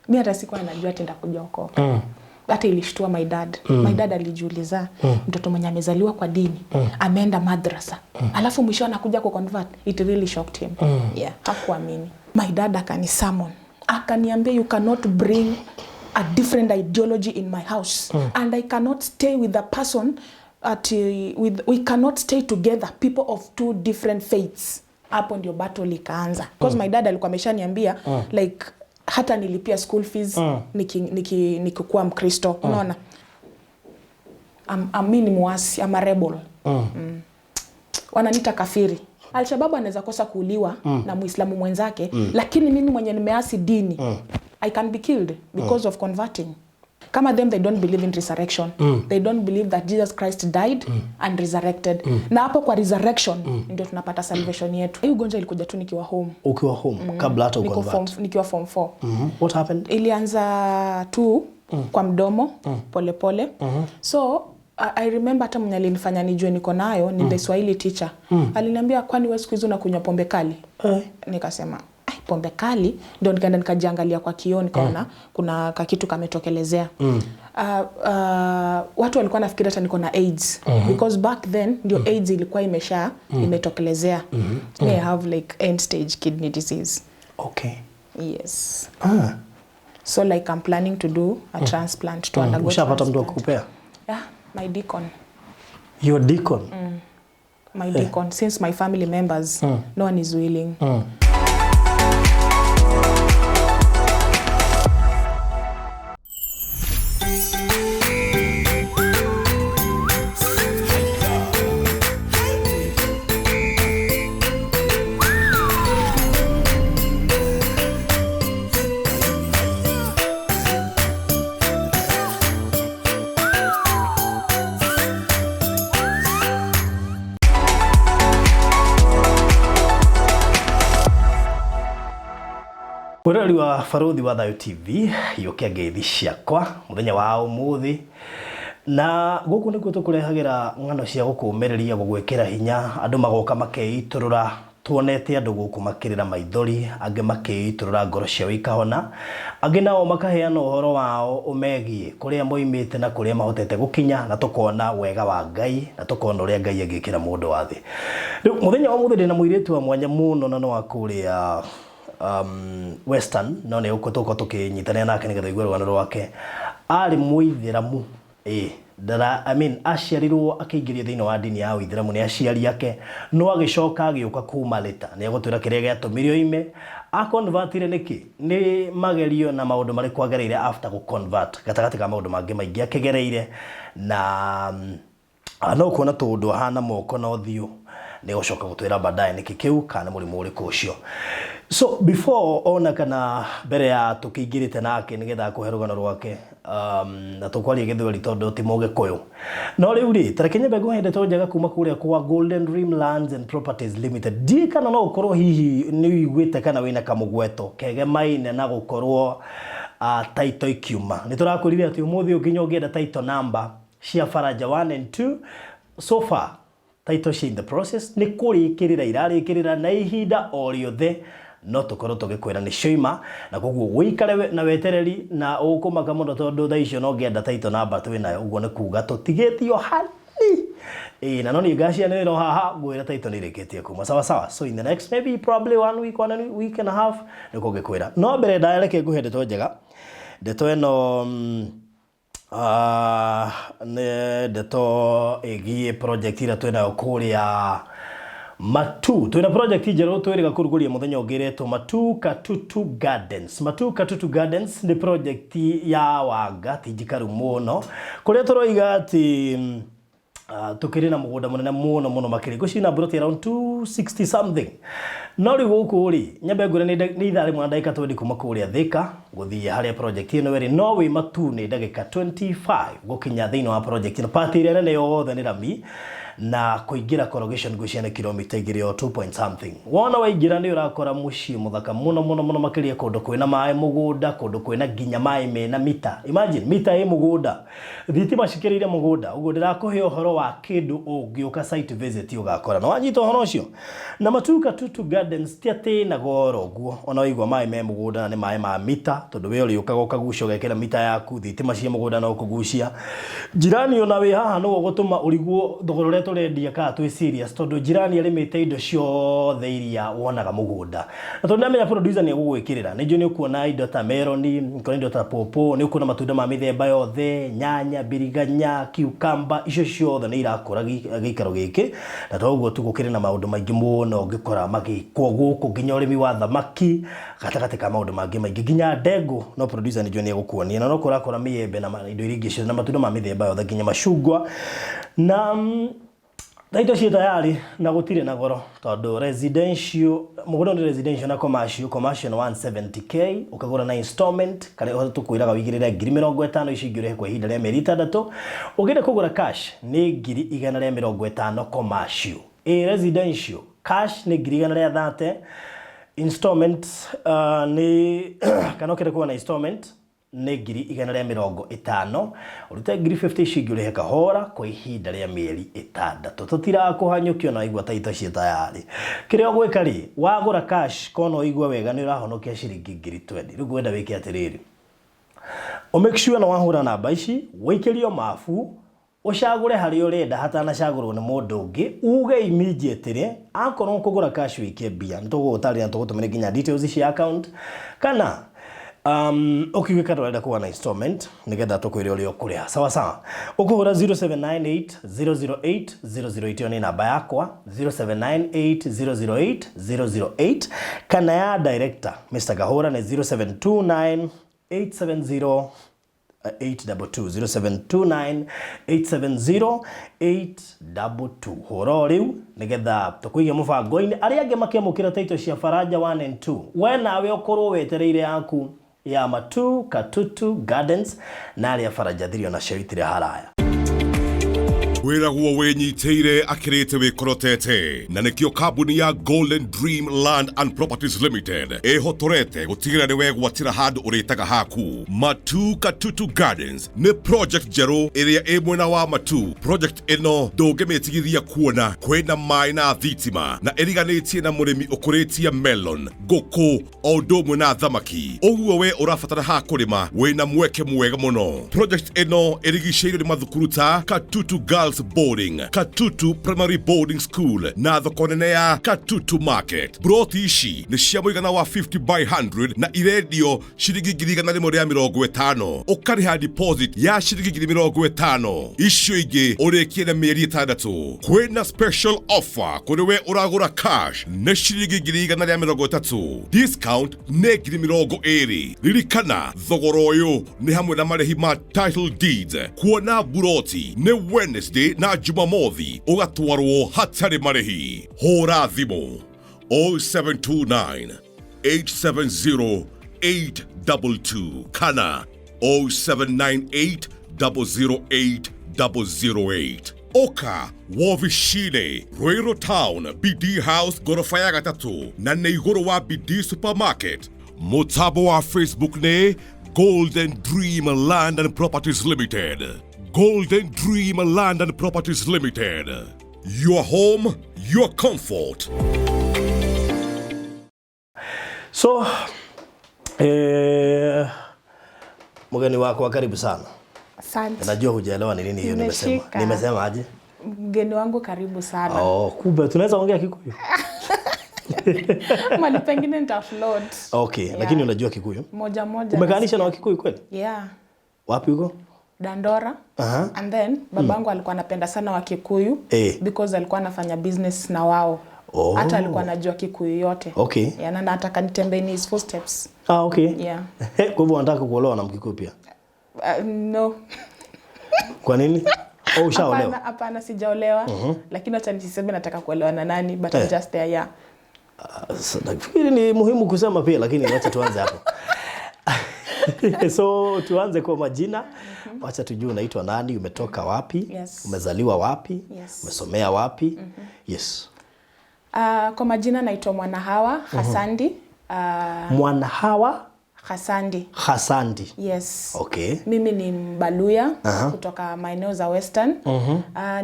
Mi hata sikuwa najua ati ndakuja okoka. Hata ilishtua my dad. My dad alijiuliza, mtoto mwenye amezaliwa kwa dini, ameenda madrasa, alafu mwisho anakuja ku convert. It really shocked him. Yeah, hakuamini. My dad akanisummon, akaniambia, "You cannot bring a different ideology in my house and I cannot stay with a person at, with, we cannot stay together, people of two different faiths." Hapo ndio battle ikaanza, because my dad alikuwa ameshaniambia like hata nilipia school fees nikikuwa Mkristo. Unaona, mi ni muasi, I'm a rebel. Wananiita kafiri. Alshababu anaweza kosa kuuliwa na Muislamu mwenzake, lakini mimi mwenye nimeasi dini, I can be killed because of converting. Kama them, they don't believe in resurrection. They don't believe that Jesus Christ died and resurrected, na hapo kwa resurrection ndio tunapata salvation yetu. Hii ugonjwa ilikuja tu nikiwa home. Ukiwa home, kabla hata Niko uconvert? Nikiwa form 4. What happened? Ilianza tu kwa mdomo polepole pole. So I remember hata mwenye alinifanya nijue niko nayo ni the Swahili teacher. Aliniambia, "Kwani wewe siku hizi unakunywa pombe kali?" Nikasema, "Ai, pombe kali?" Ndio nikaenda nikajiangalia kwa kioo, nikaona kuna kakitu kametokelezea. Watu walikuwa nafikiri hata niko na AIDS, because back then ndio AIDS ilikuwa imesha imetokelezea. Me, I have like end stage kidney disease. Yes. So like I'm planning to do a transplant, to undergo Ushapata mtu wa transplant. kukupea? Yeah, my deacon. Your deacon? My deacon, since my family members, no one is willing. Mwĩroreri wa Barũthi wa Thayũ TV, yũkia ngeithi ciakwa mũthenya wa ũmũthĩ, na gũkũ nĩkuo tũkũrehagĩra ng'ano cia gũkũmĩrĩria, gũgwĩkĩra hinya. Andũ magoka makeitũrũra. Tuonete andũ gũkũ makĩrĩra maithori, angĩ makĩitũrũra ngoro ciao ikahona, angĩ nao makaheana ũhoro wao ũmegiĩ kũrĩa moimĩte na kũrĩa mahotete gũkinya, na tũkona wega wa Ngai na tũkona ũrĩa Ngai angĩkĩra mũndũ wa thĩ. Rĩu mũthenya wa ũmũthĩ ndĩna mũirĩtu wa mwanya mũno, na nĩ wa kũrĩa Western, no nĩ ũkũ tũko tũkĩnyitanĩra nake nĩgetha igue rũgano rwake. Arĩ mũithĩramu, ĩ ndara, I mean, aciarirwo akĩingĩrio thĩinĩ wa ndini ya ũithĩramu nĩ aciari ake, no agĩcoka agĩũka kuma later. Nĩ egũtwĩra kĩrĩa gĩatũmire oime, aconvertire nĩkĩ, nĩ magerio na maũndũ marĩkũ agereire after gũconvert, gatagatĩ ka maũndũ mangĩ maingĩ akĩgereire. Na no kuona tũndũ ahana moko na ũthiũ, nĩ gũcoka gũtwĩra baadaye nĩkĩ kĩu kana nĩ mũrimũ ũrĩkũ ũcio. So before ona kana mbere ya tũkĩingĩrĩte nake nĩgetha akũhe rũgano rwake, na tũkwaria Gĩthweri tondũ ti Mũgĩkũyũ, no rĩu rĩ, tareke nyambe ngũhe ndeto njega kuma kũrĩa kwa Golden Dream Lands and Properties Limited. Ndiĩ kana no ũkorwo hihi nĩ ũiguĩte kana wĩna kamũgweto kegemaine na gũkorwo title ikiuma. Nĩ tũrakwĩrire atĩ ũmũthĩ ũyũ nginya ũngĩenda title number cia Faraja 1 and 2, so far title cia in the process, nĩ kũrĩkĩrĩra irarĩkĩrĩra, na ihinda o rĩothe no tũkorwo tũgĩkwĩra nĩ cioima. Na koguo wĩikare na wetereri na ũkũmaka mũno, tondũ thaa icio no ngĩenda title number twĩ nayo. Ũguo nĩ kuga tũtigĩtio hani ĩĩ, na no niĩ ngacianĩrĩra o haha ngwĩre title nĩ irĩkĩtie kuma. Sawa sawa. So in the next maybe probably one week, one week and a half, nĩ kũngĩkwĩra. No mbere ndaya, reke ngũhe ndeto njega. Ndeto ĩno nĩ ndeto ĩgiĩ project ĩrĩa twĩnayo kũrĩa Matu. Twĩna project njerũ twĩrĩga kũrugũria mũthenya ũngĩ, ĩretwo Matu Katutu Gardens. Matu Katutu Gardens nĩ project ya wanga ti njikaru mũno, kũrĩa tũroiga atĩ tukĩrĩ na mũgũnda mũnene mũno mũno makĩria, ngwĩciria na mburoti around 260 something. No rĩu gũkũ rĩ, nyambe ngwĩre nĩ ithaa rĩmwe na ndagĩka 20 kuma kũrĩa Thĩka gũthiĩ harĩa project ĩno ĩrĩ, no wĩ Matu nĩ ndagĩka 25 gũkinya thĩinĩ wa project ĩno. Part ĩrĩa nene yothe nĩ rami, na kũingĩra corrugation ngwĩciria nĩ kilomita 2 o 2 point something. Wona waingĩra nĩ ũrakora mũciĩ mũthaka mũno mũno mũno makĩria, kũndũ kwĩna maĩ mũgũnda, kũndũ kwĩna nginya maĩ mena mita. Imagine mita ĩ mũgũnda, thitima cikĩrĩire mũgũnda. Ũguo ndĩrakũhe ũhoro wa kĩndũ ũngĩũka site visit ũgakora na wanyita ũhoro ũcio. Na Matu Katutu Gardens Gardens ti atĩ na goro ũguo ona waigua maĩ me mũgũnda na nĩ maĩ ma mita tondũ we ũrĩũkaga ũkagucia ũgekĩra mita yaku thitima cia mũgũnda no kũgucia jirani ona wĩ haha nĩwe ũgũtũma ũrigwo thogora ũrĩa tũrendia kana twĩ serious tondũ jirani arĩmĩte indo ciothe iria wonaga mũgũnda na tondũ ndamenya producer nĩ egũgwĩkĩrĩra nĩ njũĩ nĩ ũkuona indo ta meroni ũkuona indo ta pawpaw nĩ ũkuona matunda ma mĩthemba yothe nyanya biriganya cucumber icio ciothe nĩ irakũra gĩikaro gĩkĩ na to ũguo tu gũkĩrĩ na maũndũ maingĩ mũno ũngĩkora magĩkwo gũkũ nginya ũrĩmi wa thamaki gatagatĩ ka maũndũ mangĩ maingĩ nginya ndengũ no producer nĩ njũĩ nĩ egũkuonia na no kũrakũra mĩembe na indo iria ingĩ ciothe na matunda ma mĩthemba yothe nginya macungwa na indo ciĩ tayari na gũtirĩ na goro tondũ residential mũgũnda nĩ residential na commercial commercial nĩ 170K ũkagũra na installment karĩa tũkwĩraga wĩigĩrĩre 50,000 icio ingĩ ũrĩhe kwa ihinda rĩa mĩeri 6 ũngĩenda kũgũra cash nĩ 150,000 commercial ĩ residential cash nĩ 130,000 installment nĩ kana ũkĩenda kũgũra na installment nĩ 150,000 ũrute 50,000 icio ingĩ ũrĩhe kahora kwa ihinda rĩa mĩeri 6 tũtirakũhanyũkia ona waigua ta ito ciĩ tayarĩ kĩrĩa ũgwĩka rĩ wagũra cash kona ũigua wega nĩ ũrahonokia ciringi 20,000 rĩu ngwenda wĩke atĩrĩrĩ o make sure na wahũra namba ici wĩikĩrio mabu ũcagũre harĩa ũrenda hatanacagũrwo nĩ mũndũ ũngĩ uge immediately akorwo kũgũra cash wĩikie mbia nĩ tũgũgũtarĩria na tũgũtũmĩre nginya details cia account kana ũkiuge kana ũrenda kũgũra na installment nĩgetha tũkwĩre ũrĩa ũkũrĩha sawa sawa ũkũhũra 0798 008 008 ĩyo nĩ namba yakwa 0798 008 008 kana ya director Mr. Gahora nĩ 0729 870 822 0729 870 822 hũra o rĩu nĩgetha tũkũige mũbango-inĩ arĩa angĩ makĩamũkĩra taito cia Faraja 1 and 2 we nawe ũkorwo wetereire yaku ya Matu Katutu Gardens na arĩa Faraja 3 onacio itirĩ haraya. Wĩragwo wĩnyitĩire akĩrĩte wĩkorotete na nĩkĩo kambuni ya Golden Dream Land and Properties Limited ĩhotorete gũtigĩrĩra nĩ wegwatĩra handũ ũrĩtaga haku. Matu Katutu Gardens nĩ project njerũ ĩrĩa ĩ mwena wa Matu. Project ĩno ndũngĩmĩtigithia kuona kwĩna maĩ na thitima na ĩriganĩtie na mũrĩmi ũkũrĩtie melon ngũkũ o ũndũ ũmwe na thamaki ũguo we ũrabatara ha kũrĩma wĩna mweke mwega mũno. Project ĩno ĩrigicĩirio nĩ mathukuru ta Katutu Girls Boarding, Katutu Primary Boarding School na thoko nene ya Katutu Market. Broti ici nĩ cia mũigana wa 50 by 100 na irendio ciringi 150,000 ũkarĩha deposit ya ciringi 50,000 icio ingĩ ũrĩkie na mĩeri 6 kwĩna special offer kũrĩ we ũragũra cash nĩ ciringi 130,000 discount nĩ 20,000 ririkana thogora ũyũ nĩ hamwe na marĩhi ma title deeds kuona buroti nĩ Wednesday na Jumamothi ũgatwarwo hatarĩ marĩhi hũra thimũ 0729 870 822 kana 0798 008 008 oka wovicine Ruiru Town BD House gorofa ya gatatu na nĩ igũrũ wa BD Supermarket mũtambo wa Facebook nĩ Golden Dream Land and Properties Limited. Golden Dream Land and Properties Limited. Your home, your comfort. So mgeni wako karibu sana. Asante. Najua hujaelewa ni nini hiyo nimesema. Nimeshika. Nimesema aje? Mgeni wangu karibu sana. Oh, kumbe tunaweza ongea Kikuyu. Mali pengine nita float. Okay, Yeah. Lakini unajua Kikuyu? Moja moja. Umekaanisha na Wakikuyu kweli? Yeah. Wapi huko? Dandora. Aha. And then babangu alikuwa anapenda sana Wakikuyu because alikuwa anafanya business na wao. Oh. Hata alikuwa anajua Kikuyu yote. Okay. Yeah, na nataka nitembee in his footsteps. Ah, okay. Yeah. Kwa hivyo unataka kuolewa na Mkikuyu pia? No. Kwa nini? Oh, ushaolewa? Hapana, hapana sijaolewa. Lakini acha nisiseme nataka kuolewa na nani, but I'm just there, yeah. Nafikiri ni muhimu kusema pia, lakini wacha tuanze hapo. So tuanze kwa majina. Wacha tujue unaitwa nani, umetoka wapi, Yes. umezaliwa wapi, Yes. umesomea wapi. Yes. Kwa majina naitwa Mwanahawa Hasandi. Mwanahawa Khasandi. Khasandi. Yes. Okay. Mimi ni Mbaluya kutoka maeneo za Western.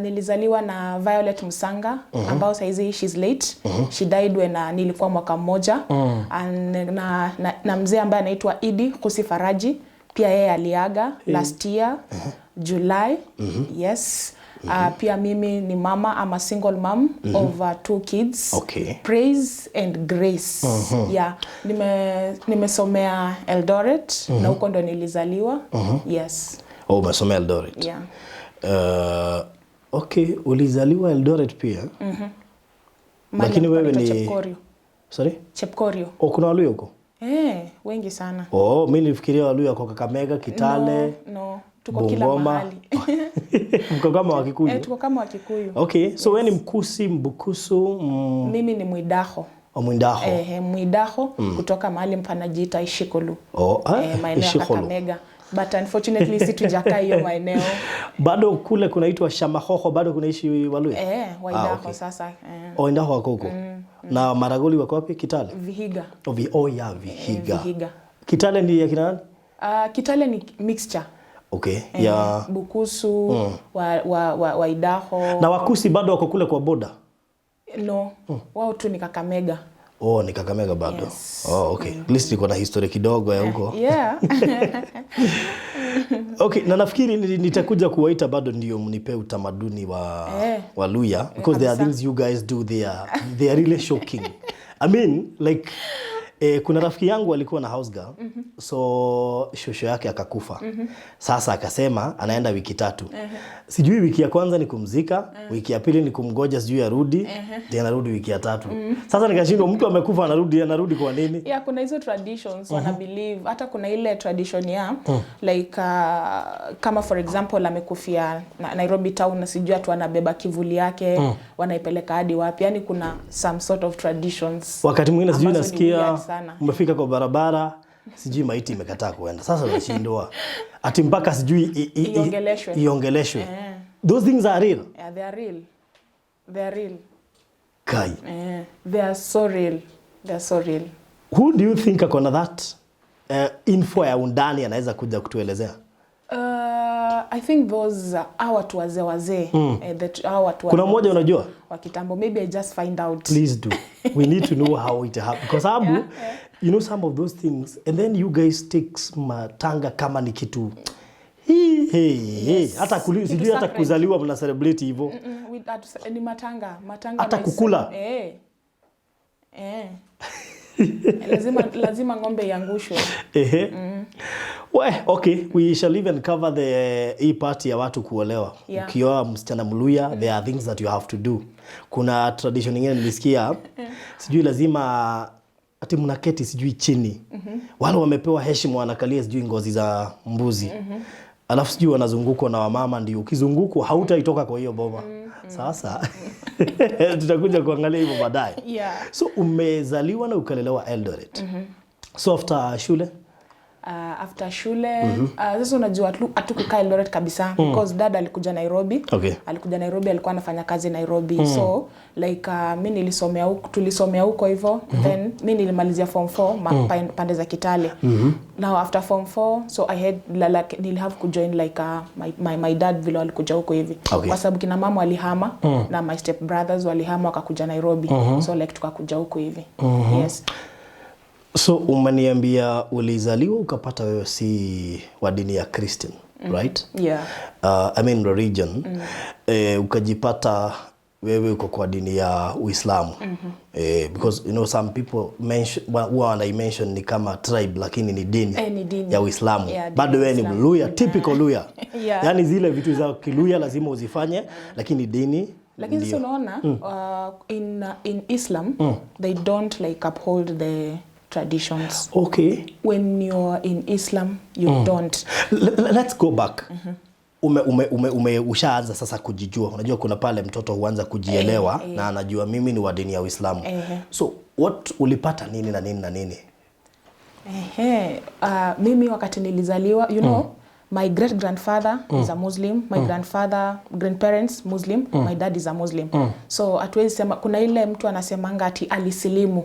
Nilizaliwa na Violet Musanga ambao saizi she's late. She died when nilikuwa mwaka mmoja. And, na mzee ambaye anaitwa Idi Kusi Faraji, pia yeye aliaga last year July. Yes. Pia mimi ni mama, I'm a single mom of two kids. Praise and Grace. Yeah, nimesomea Eldoret na huko ndo nilizaliwa. Yes. Oh, umesomea Eldoret. Yeah. Okay, ulizaliwa Eldoret pia? Mahali Lakini wewe panaitwa ni Chepkorio. Sorry? Chepkorio. Oh, kuna Waluya huko? Eh, wengi sana. Oh, mimi nilifikiria Waluya wako Kakamega, Kitale, No, tuko kila Bungoma. mahali. Mko kama Wakikuyu. Eh, tuko kama Wakikuyu. Okay, so wewe ni Mkusi, Mbukusu, Mimi ni Mwidaho. Mwindaho. Eh, Mwidaho kutoka mahali panajiita Ishikolu. Oh, ah, Eh, maeneo ya Ishikolu. Kakamega. But unfortunately si tujakaa hiyo maeneo. Bado kule kunaitwa Shamahoho, bado kunaishi Waluya? Eh, Waidaho Ah, okay. sasa. Eh, Oh, Indaho wako huko. Na Maragoli wako wapi? Kitale? Vihiga. Oh, oh ya Vihiga. Vihiga. Kitale ni ya kina nani? Kitale ni mixture. Okay, Eh, ya Bukusu, wa Waidaho. Na Wakusi bado wako kule kwa boda? No, wao tu ni Kakamega. Oh, ni Kakamega bado. Yes. Oh, okay. At least niko na history kidogo ya huko. Yeah. Okay, na nafikiri nitakuja kuwaita bado ndio mnipe utamaduni wa wa Luya because there are kabisa. things you guys do, they are really shocking. I mean, like, kuna rafiki yangu alikuwa na house girl. So shosho yake akakufa. Sasa akasema anaenda wiki 3. Sijui wiki ya kwanza ni kumzika, wiki ya pili ni kumgoja sijui arudi, ndiye anarudi wiki ya tatu. Sasa nikashindwa, mtu amekufa anarudi kwa nini? Yeah, kuna hizo traditions wana believe. Hata kuna ile tradition ya like kama for example amekufia Nairobi town na sijui watu wanabeba kivuli yake, wanaipeleka hadi wapi. Yani kuna some sort of traditions Wakati mwingine sijui ambazo ni nasikia weird sana. umefika kwa barabara, sijui maiti imekataa kuenda. Sasa unashindwa ati mpaka sijui Iongeleshwe. Iongeleshwe. Those things are real. Yeah, they are real. They are real. Kai. Eh, they are so real. They are so real. Who do you think akona that info ya undani anaweza kuja kutuelezea? I think those hawa watu wazee wazee, eh, hawa watu Kuna wazee mmoja unajua? wa kitambo. Maybe I just find out. Please do. We need to know how it happened. Kwa sababu you know some of those things, and then you guys take matanga kama ni kitu hii hey, hey. Hata Kitu sijui hata sacred. kuzaliwa mna celebrate hivyo. Ni matanga, matanga Hata na kukula? Eh. Eh. Lazima ng'ombe iangushwe. Ehe. We, okay, we shall even cover the hii part ya watu kuolewa. Ukioa msichana Mluya, there are things that you have to do. Kuna tradition nyingine nilisikia, sijui lazima ati mnaketi sijui chini. Wale wamepewa heshima wanakalia sijui ngozi za mbuzi. Alafu sijui wanazungukwa na wamama, ndio ukizungukwa hautaitoka kwa hiyo boma. Sasa tutakuja kuangalia hivyo baadaye. So umezaliwa na ukalelewa Eldoret. So after shule? After shule, sasa unajua hatukukaa Eldoret kabisa because dad alikuja Nairobi. Alikuja Nairobi, alikuwa anafanya kazi Nairobi. So like mi nilisomea huko, tulisomea huko hivyo. Then mi nilimalizia form 4 pande za Kitale. Now after form 4, so I had like, nilihave kujoin like my dad vile walikuja huko hivi. Kwa sababu kina mama walihama na my step brothers walihama wakakuja Nairobi. So like tukakuja huko hivi. Yes. So umeniambia ulizaliwa ukapata wewe si wa dini ya Christian, right? Yeah. I mean religion. Eh, ukajipata wewe uko kwa dini ya Uislamu. Eh, because you know some people mention, huwa wanaimention ni kama tribe lakini ni dini, Eh, ni dini. ya Uislamu. Yeah, dini Bado ya wewe ni Uislamu. Mluya, typical Luya. Yeah. Yaani zile vitu za Kiluya lazima uzifanye, lakini dini Lakini sasa ndio. unaona, in Islam they don't like uphold the traditions. When you're in Islam you don't. Let's go back. Ume ushaanza sasa kujijua. Unajua kuna pale mtoto huanza kujielewa na anajua mimi ni wa dini ya Uislamu. So what ulipata nini na nini na nini? Ehe, mimi wakati nilizaliwa, you know, My great grandfather is a Muslim, my grandfather, grandparents Muslim, my dad is a Muslim. So hatuwezi sema kuna ile mtu anasemanga ati alisilimu.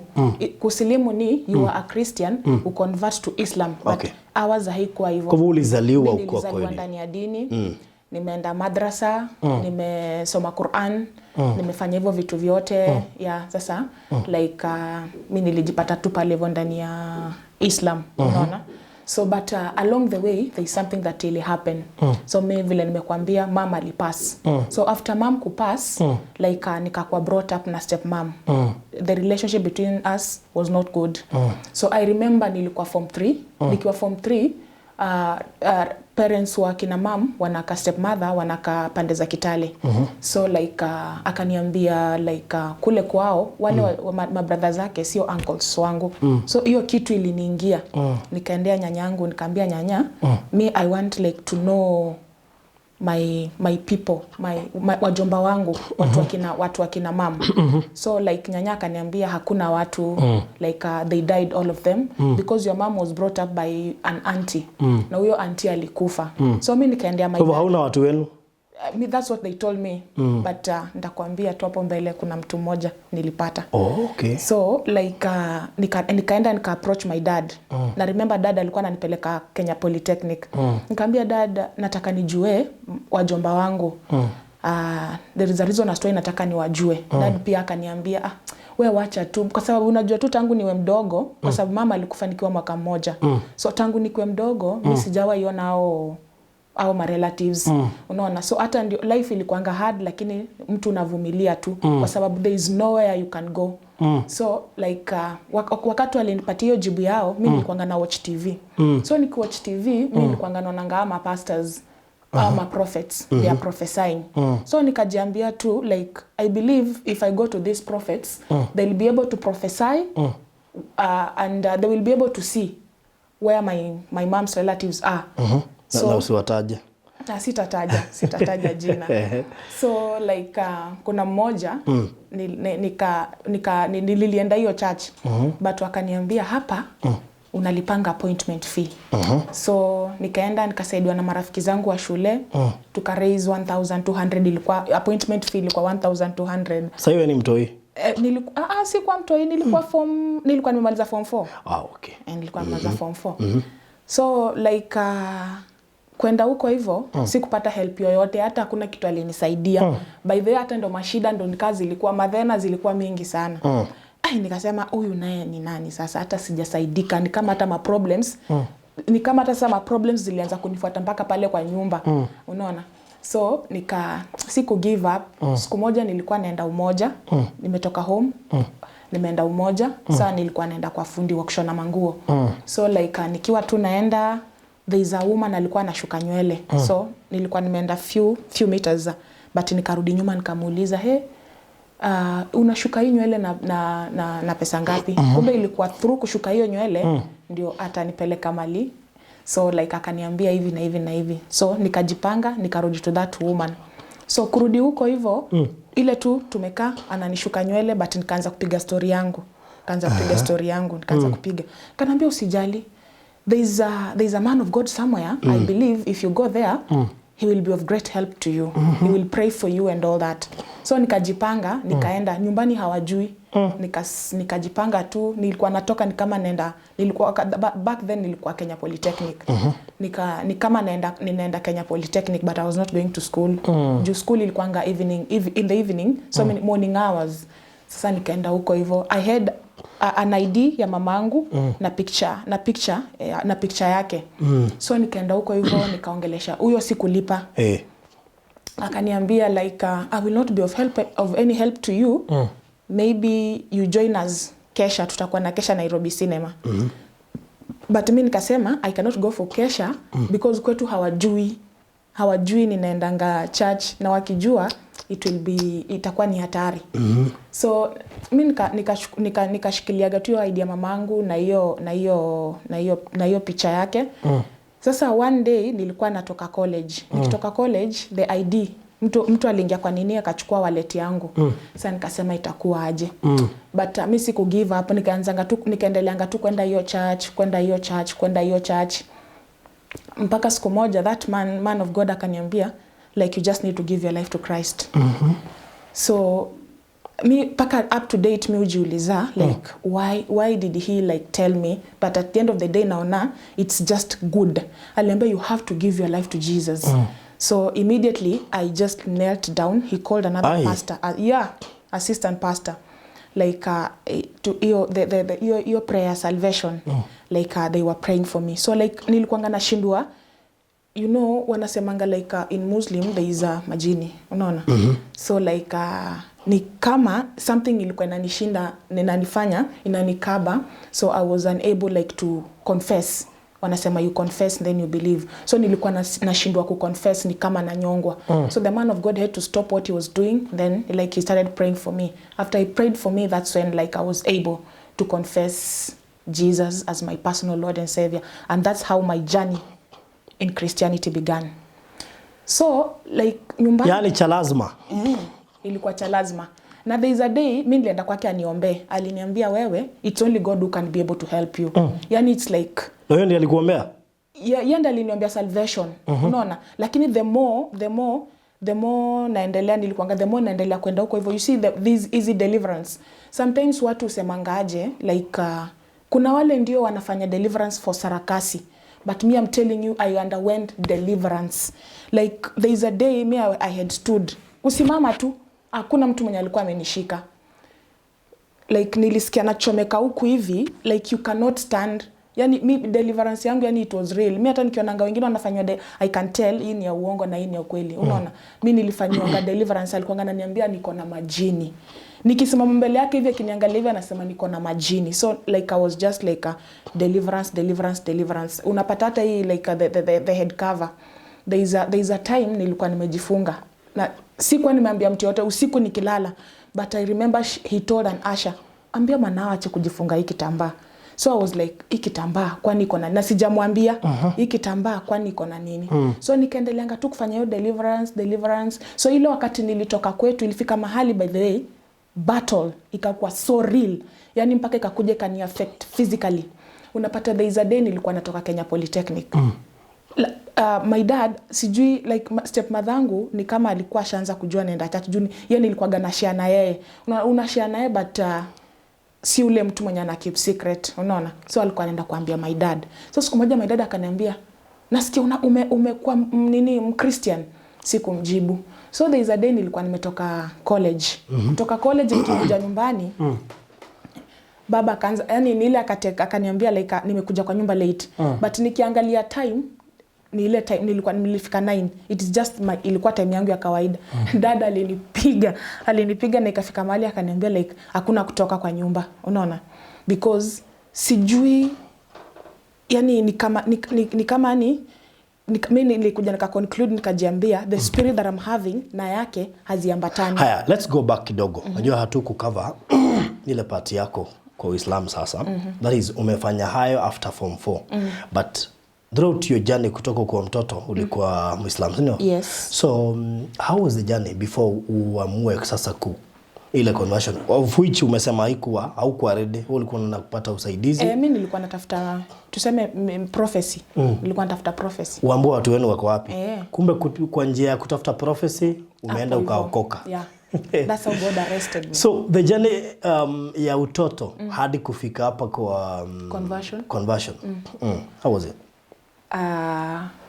Kusilimu ni you are a Christian, mm, convert to Islam, but ours haikuwa hivyo. Kwa hivyo ulizaliwa Mi ukiwa nilizaliwa kweli. Ndani ya dini, nimeenda madrasa, nimesoma Quran, nimefanya hivyo vitu vyote. Yeah, sasa like mi nilijipata tu pale hivyo ndani ya Islam, unaona? So but along the way there is something that really happen. So mi vile nimekuambia, mum alipass. So after mum kupass, like nikakuwa brought up na step mom. The relationship between us was not good. So I remember nilikuwa form 3. Nikiwa form 3, parents wa kina mam wanaka step mother wanaka pande za Kitale. So like akaniambia like kule kwao wale mabrother zake sio uncles wangu. So hiyo kitu iliniingia. Nikaendea nyanyangu, nikaambia nyanya, "Me, I want like to know my people, my wajomba wangu, watu wakina mam." So like nyanya akaniambia hakuna watu, like they died, all of them, because your mom was brought up by an auntie na huyo auntie alikufa. So mi nikaendea my Kwa hivyo dad. hauna watu wenu? Me, that's what they told me, but nitakwambia tu hapo mbele kuna mtu mmoja nilipata. Oh, okay. So like nikaenda nika approach my dad. Na remember dad alikuwa ananipeleka Kenya Polytechnic. Nikaambia dad, "Nataka nijue wajomba wangu. There is a reason as to why nataka niwajue." Dad pia akaniambia, "Ah, we wacha tu, kwa sababu unajua tu tangu niwe mdogo, kwa sababu mama alikufa nikiwa mwaka mmoja, so tangu nikiwe mdogo mi sijawahi ona au ma relatives, unaona?" So hata ndio life ilikuanga hard, lakini mtu unavumilia tu kwa sababu there is nowhere you can go. So like wakati walinipatia hiyo jibu yao, mi nilikuanga na watch TV. So nikiwatch TV, mi nilikuanga naonanga ama pastors ama prophets, they are prophesying. So nikajiambia tu like, I believe if I go to these prophets, they'll be able to prophesy and they will be able to see where my mom's relatives are. Na, na usiwataje. Na sitataja jina. So like kuna mmoja nilienda hiyo church, but wakaniambia hapa unalipanga appointment fee. So nikaenda nikasaidiwa na marafiki zangu wa shule, tuka raise 1200. Ilikuwa appointment fee ilikuwa 1200. Sasa hiyo ni mtoi? Eh, sikuwa mtoi, nilikuwa form nilikuwa nimemaliza form 4. Ah, okay. Eh, nilikuwa nimemaliza form 4. So like kwenda huko hivyo, sikupata help yoyote, hata hakuna kitu alinisaidia. By the way, hata ndo mashida ndo kazi zilikuwa madhena zilikuwa mingi sana. Ai, nikasema huyu naye ni nani sasa? Hata sijasaidika, ni kama hata ma problems ni kama hata sasa ma problems zilianza kunifuata mpaka pale kwa nyumba, unaona? So nika siku give up. Siku moja nilikuwa naenda Umoja. Nimetoka home, nimeenda Umoja. Saa nilikuwa naenda kwa fundi wa kushona manguo. So like nikiwa tu naenda, there is a woman alikuwa anashuka nywele. So nilikuwa nimeenda few meters, but nikarudi nyuma nikamuuliza, "He, unashuka hii nywele na pesa ngapi?" Kumbe ilikuwa through kushuka hiyo nywele ndio atanipeleka mali. So like akaniambia hivi na hivi na hivi. So nikajipanga, nikarudi to that woman. So kurudi huko hivyo, ile tu tumekaa ananishuka nywele, but nikaanza kupiga story yangu, nikaanza kupiga story yangu, nikaanza kupiga. Kanaambia, "Usijali, there is a man of God somewhere. I believe if you go there, he will be of great help to you. He will pray for you and all that." So nikajipanga, nikaenda. Nyumbani hawajui. Nikajipanga tu, nilikuwa natoka ni kama naenda, nilikuwa back then nilikuwa Kenya Polytechnic. Ni kama naenda, ninaenda Kenya Polytechnic, but I was not going to school juu school ilikuwanga in the evening, so morning hours. Sasa nikaenda huko hivyo. I had an ID ya mamangu na picture yake. So nikaenda huko hivyo, nikaongelesha huyo, sikulipa. Akaniambia like, "I will not be of any help to you. Maybe you join us kesha, tutakuwa na kesha Nairobi Cinema." But mi nikasema I cannot go for kesha because kwetu hawajui ninaendanga church, na wakijua it will be itakuwa ni hatari. So mi nikashikiliaga tu hiyo idea mamangu na hiyo picha yake. Sasa one day nilikuwa natoka college. Nikitoka college, the ID, mtu aliingia kwa nini akachukua wallet yangu. Sasa nikasema itakuwa aje? But mi siku give up. Nikaanzanga tu, nikaendeleanga tu kwenda hiyo church, kwenda hiyo church, kwenda hiyo church. Mpaka siku moja that man of God akaniambia, like, you just need to give your life to Christ. So mi mpaka up to date mi hujiuliza, like, why did he, like, tell me? But at the end of the day naona it's just good. Aliambia, "You have to give your life to Jesus." So immediately I just knelt down. He called another Aye. pastor, yeah, assistant pastor, like, to hiyo the hiyo prayer salvation, like, they were praying for me. So, like, nilikuwanga nashindwa, wanasemanga, like, in Muslim there is a majini, unaona? So, like, ni kama something ilikuwa inanishinda, inanifanya, inanikaba, so I was unable, like, to confess. Wanasema you confess, then you believe. So nilikuwa nashindwa kuconfess, ni kama nanyongwa. So the man of God had to stop what he was doing. Then, like, he started praying for me. After he prayed for me, that's when, like, I was able to confess Jesus as my personal Lord and Savior, and that's how my journey in Christianity began. So, like, nyumbani Yaani cha lazima. Ilikuwa cha lazima. Na there is a day mi nilienda kwake aniombee. Aliniambia, "Wewe, it's only God who can be able to help you." Yani it's like Na huyo ndiye alikuombea? Ye ndiye aliniambia salvation, unaona? Lakini the more naendelea, nilikuanga, the more naendelea kwenda huko hivyo, you see this easy deliverance. Sometimes watu husemangaje, like, kuna wale ndio wanafanya deliverance for sarakasi, but me, I'm telling you, I underwent deliverance. Like, there is a day me I had stood, kusimama tu, hakuna mtu mwenye alikuwa amenishika. Like, nilisikia nachomeka huku hivi, like, you cannot stand. Yani mi deliverance yangu, yani, it was real. Mi hata nikionanga wengine wanafanywa I can tell hii ni ya uongo na hii ni ya ukweli, unaona? Mi nilifanyiwanga deliverance. Alikuwa ananiambia niko na majini. Nikisimama mbele yake hivi, akiniangalia hivi, anasema niko na majini. So, like, I was just like a deliverance, deliverance, deliverance. Unapata hata hii, like, the head cover, there is a time nilikuwa nimejifunga na sikuwa nimeambia mtu yote, usiku nikilala. But I remember he told an usher, "Ambia mwanao ache kujifunga hii kitambaa." So I was like, "Hii kitambaa kwani iko na?" Na sijamwambia. "Hii kitambaa kwani iko na nini?" So nikaendeleanga tu kufanya hiyo deliverance, deliverance. So ile wakati nilitoka kwetu, ilifika mahali, by the way, battle ikakuwa so real, yani mpaka ikakuja ikani affect physically. Unapata there is a day nilikuwa natoka Kenya Polytechnic. My dad, sijui, like, step madhangu ni kama alikuwa ashaanza kujua naenda church, juu ye nilikuwaga na share na yeye. Una share na yeye, but si ule mtu mwenye ana keep secret, unaona? So alikuwa anaenda kuambia my dad. So siku moja my dad akaniambia, "Nasikia umekuwa nini, mchristian." Sikumjibu. So there is a day nilikuwa nimetoka college. Kutoka college nikikuja nyumbani, baba akaanza, yani ni ile akaniambia, like, nimekuja kwa nyumba late. But nikiangalia time, ni ile time nilikuwa nilifika 9. It is just ilikuwa time yangu ya kawaida. Dada alinipiga, alinipiga na ikafika mahali akaniambia, like, hakuna kutoka kwa nyumba, unaona? Because sijui, yani ni kama mi nilikuja nika conclude, nikajiambia the spirit that I'm having na yake haziambatani. Haya, let's go back kidogo. Najua hatuku cover ile part yako kwa Uislamu sasa. That is, umefanya hayo after form 4. But throughout your journey kutoka kwa mtoto ulikuwa Muislam, si ndio? Yes. So how was the journey before uamue sasa ku ile conversion, of which umesema haikuwa, haukuwa ready, wewe ulikuwa unaenda kupata usaidizi? Eh, mi nilikuwa natafuta, tuseme, prophecy. Nilikuwa natafuta prophecy. Uambue watu wenu wako wapi. Eh. Kumbe kwa njia ya kutafuta prophecy umeenda Hapo hivyo. ukaokoka. Yeah. That's how God arrested me. So the journey ya utoto hadi kufika hapa kwa Conversion. Conversion. How was it?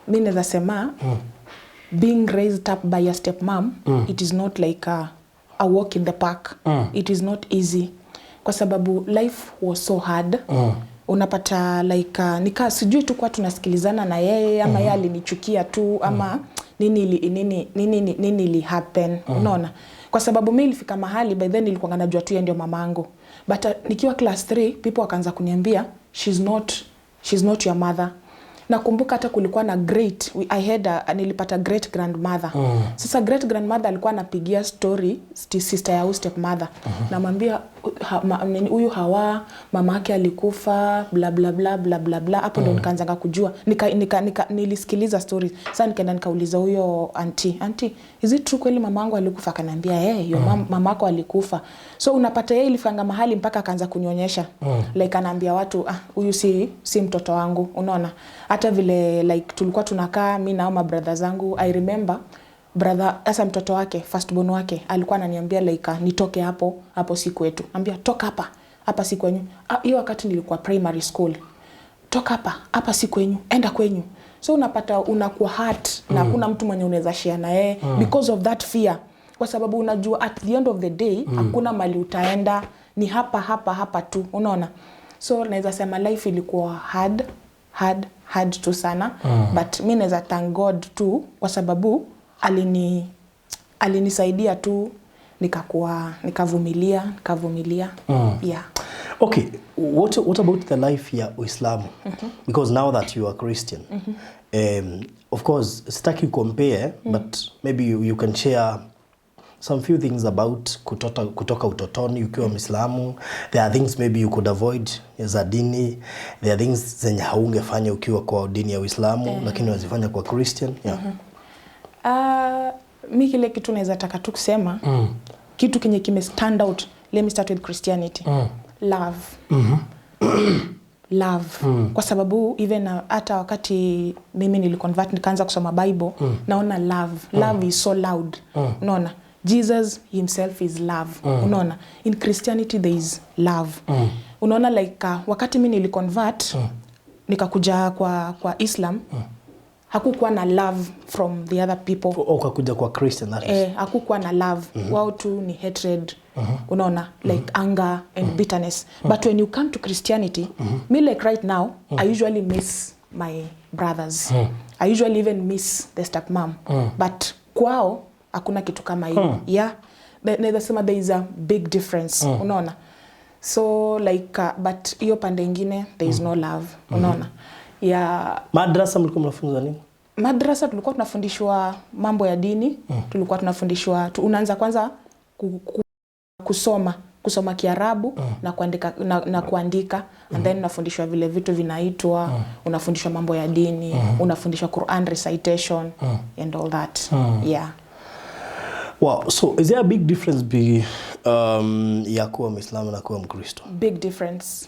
Mi naweza sema being raised up by a step mom, it is not like a walk in the park. It is not easy kwa sababu life was so hard. Unapata, like, nika sijui tu kuwa tunasikilizana na yeye ama yeye alinichukia tu ama nini ili happen, unaona? Kwa sababu mi ilifika mahali, by then nilikuwa najua tu yeye ndio mamangu, but nikiwa class 3 people wakaanza kuniambia, She's not your mother." Nakumbuka hata kulikuwa na great I had a, nilipata great grandmother. Sasa great grandmother alikuwa anapigia story sister ya huyu step mother. Namwambia Nini, huyu Hawa mama yake alikufa, bla bla bla bla bla bla. Hapo ndo nikaanzanga kujua, nika nilisikiliza stories. Sasa nikaenda nikauliza huyo auntie, "Auntie, is it true kweli mama yangu alikufa?" Akaniambia, "Hey, your mamako alikufa." So unapata yeye ilifanga mahali mpaka akaanza kunionyesha, like anaambia watu, "Ah, huyu si mtoto wangu." Unaona, hata vile like tulikuwa tunakaa mi nao mabrother zangu, I remember brother, sasa mtoto wake, firstborn wake, alikuwa ananiambia like, ah, nitoke hapo, hapo si kwetu. Ambia, "Toka hapa, hapa si kwenyu." Ah, hiyo wakati nilikuwa primary school. "Toka hapa, hapa si kwenyu, enda kwenyu." So unapata unakuwa hurt na hakuna mtu mwenye unaweza share na yeye because of that fear, kwa sababu unajua at the end of the day hakuna mali utaenda, ni hapa hapa hapa tu, unaona? So naweza sema life ilikuwa hard, hard, hard tu sana. But mi naweza thank God tu kwa sababu alinisaidia tu, nikakuwa, nikavumilia, nikavumilia. Yeah. Okay, what about the life ya Uislamu? Because now that you are Christian, of course, sitaki compare, but maybe you can share some few things about kutoka utotoni ukiwa Mwislamu. There are things maybe you could avoid za dini. There are things zenye haungefanya ukiwa kwa dini ya Uislamu, lakini wazifanya kwa Christian. Yeah. Mi kile kitu naweza taka tu kusema, kitu kenye kime stand out, let me start with Christianity. Love. Love. Kwa sababu even hata wakati mimi niliconvert nikaanza kusoma Bible, naona love. Love is so loud. Unaona? Jesus himself is love. Unaona? In Christianity there is love. Unaona, like wakati mi niliconvert nikakuja kwa Islam, hakukuwa na love from the other people. Ukakuja kwa Christian, that is. Eh, hakukuwa na love. Wao tu ni hatred, unaona, like anger and bitterness. But when you come to Christianity, me, like right now I usually miss my brothers, I usually even miss the stepmom, but kwao hakuna kitu kama hiyo. Yeah. Naweza sema there is a big difference, unaona? So like but hiyo pande ingine there is no love, unaona? Yeah. Madrasa mlikuwa mnafunzwa nini? Madrasa tulikuwa tunafundishwa mambo ya dini. Tulikuwa tunafundishwa unaanza kwanza kusoma Kiarabu na kuandika, na kuandika, and then unafundishwa vile vitu vinaitwa, unafundishwa mambo ya dini, unafundishwa Quran recitation and all that. Yeah. Wow, so is there a big difference ya kuwa Mwislamu na kuwa Mkristo? Big difference.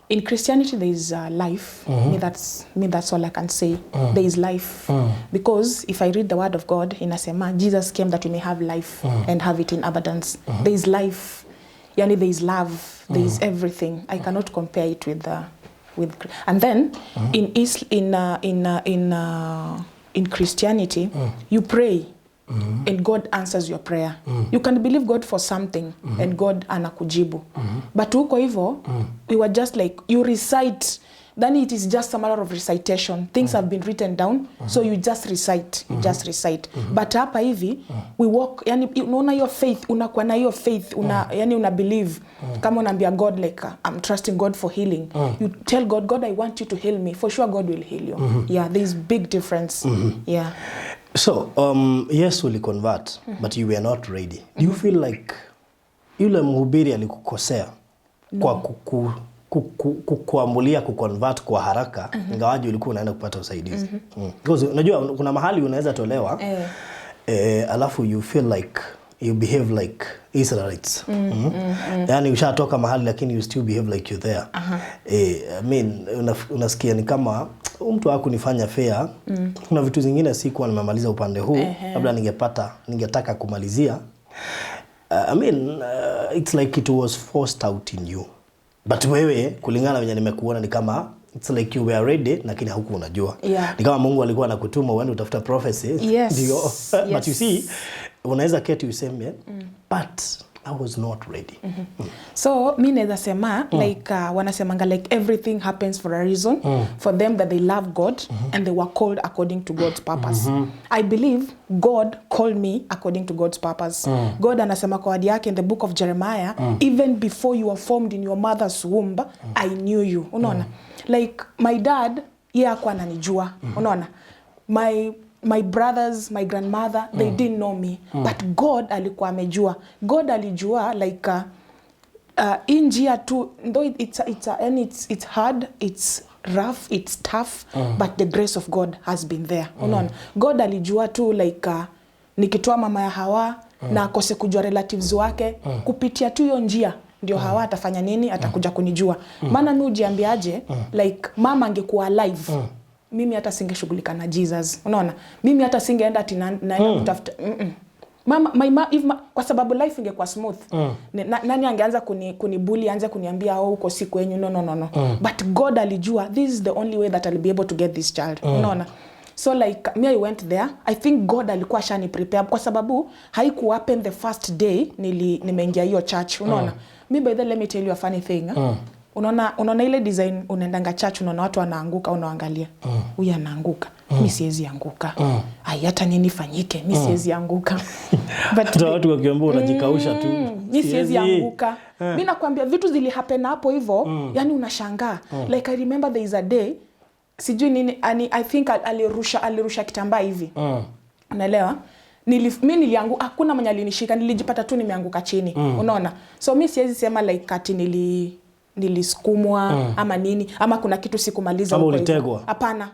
In Christianity there is life. Me, that's all I can say. There is life, because if I read the word of God, inasema Jesus came that we may have life and have it in abundance. There is life, yani there is love, there is everything. I cannot compare it with and then in Is in in in Christianity you pray and God answers your prayer. You can believe God for something and God anakujibu. But huko hivo we were just like, you recite, then it is just a matter of recitation. Things have been written down, so you just recite, you just recite. But hapa hivi we walk, yani unaona hiyo faith, unakuwa na hiyo faith, yani una believe. Kama unaambia God like, "I'm trusting God for healing," you tell God, "God, I want you to heal me," for sure God will heal you. Yeah, there is big difference. Yeah. So, yes, uliconvert, but you were not ready. Do you feel like yule mhubiri alikukosea kwa kukuamulia kuconvert kwa haraka, ingawaje ulikuwa unaenda kupata usaidizi? Because unajua kuna mahali unaweza tolewa, alafu you feel like you behave like Israelites. Yani ushatoka mahali lakini you still behave like you're there. I mean, unasikia ni kama huyu mtu hakunifanya fair. Kuna vitu zingine sikuwa nimemaliza upande huu, labda ningetaka kumalizia. I mean, it's like it was forced out in you. But wewe kulingana na venye nimekuona ni kama it's like you were ready lakini haukuwa unajua. Ni kama Mungu alikuwa anakutuma uende utafuta prophecy. Ndio. But you see, unaweza keti useme, "But I was not ready." So mi naweza sema like wanasemanga like everything happens for a reason for them that they love God and they were called according to God's purpose. I believe God called me according to God's purpose. God anasema kwa word yake in the book of Jeremiah, "Even before you were formed in your mother's womb, I knew you." Unaona, like my dad, ye akuwa ananijua, unaona? My brothers, my grandmother, they didn't know me, but God alikuwa amejua. God alijua like Hii njia tu though yani it's hard, it's rough, it's tough, but the grace of God has been there. Unaona, God alijua tu like nikitoa mama ya Hawa na akose kujua relatives wake, kupitia tu hiyo njia ndio Hawa atafanya nini, atakuja kunijua. Maana mi ujiambiaje, like mama angekuwa alive, mimi hata singeshughulika na Jesus. Unaona, mimi hata singeenda ati naenda kutafuta. Mama, my ma, if ma, kwa sababu life ingekuwa smooth, nani angeanza kunibully, anze kuniambia, "Oh, uko siku yenyu"? No, no, no, no. But God alijua this is the only way that I'll be able to get this child. Unaona? So like me, I went there. I think God alikuwa ashani prepare kwa sababu haiku happen the first day nimeingia hiyo church. Unaona, mi, by the, let me tell you a funny thing. Unaona ile design unaendanga church, unaona watu wanaanguka, unaangalia huyu anaanguka, mi siwezi anguka. Ai, hata nini fanyike, mi siwezi anguka. But Hata watu wakiambia, unajikausha tu. Mi siwezi anguka. Mi nakwambia vitu zilihappen hapo hivo, yani unashangaa. Like I remember there is a day, sijui nini ani, I think alirusha kitambaa hivi. Unaelewa? Mi niliangu, hakuna mwenye alinishika, nilijipata tu nimeanguka chini. Unaona? So mi siwezi sema like ati nilisukumwa ama nini, ama kuna kitu sikumaliza Ama huko hivyo. ulitegwa? Hapana.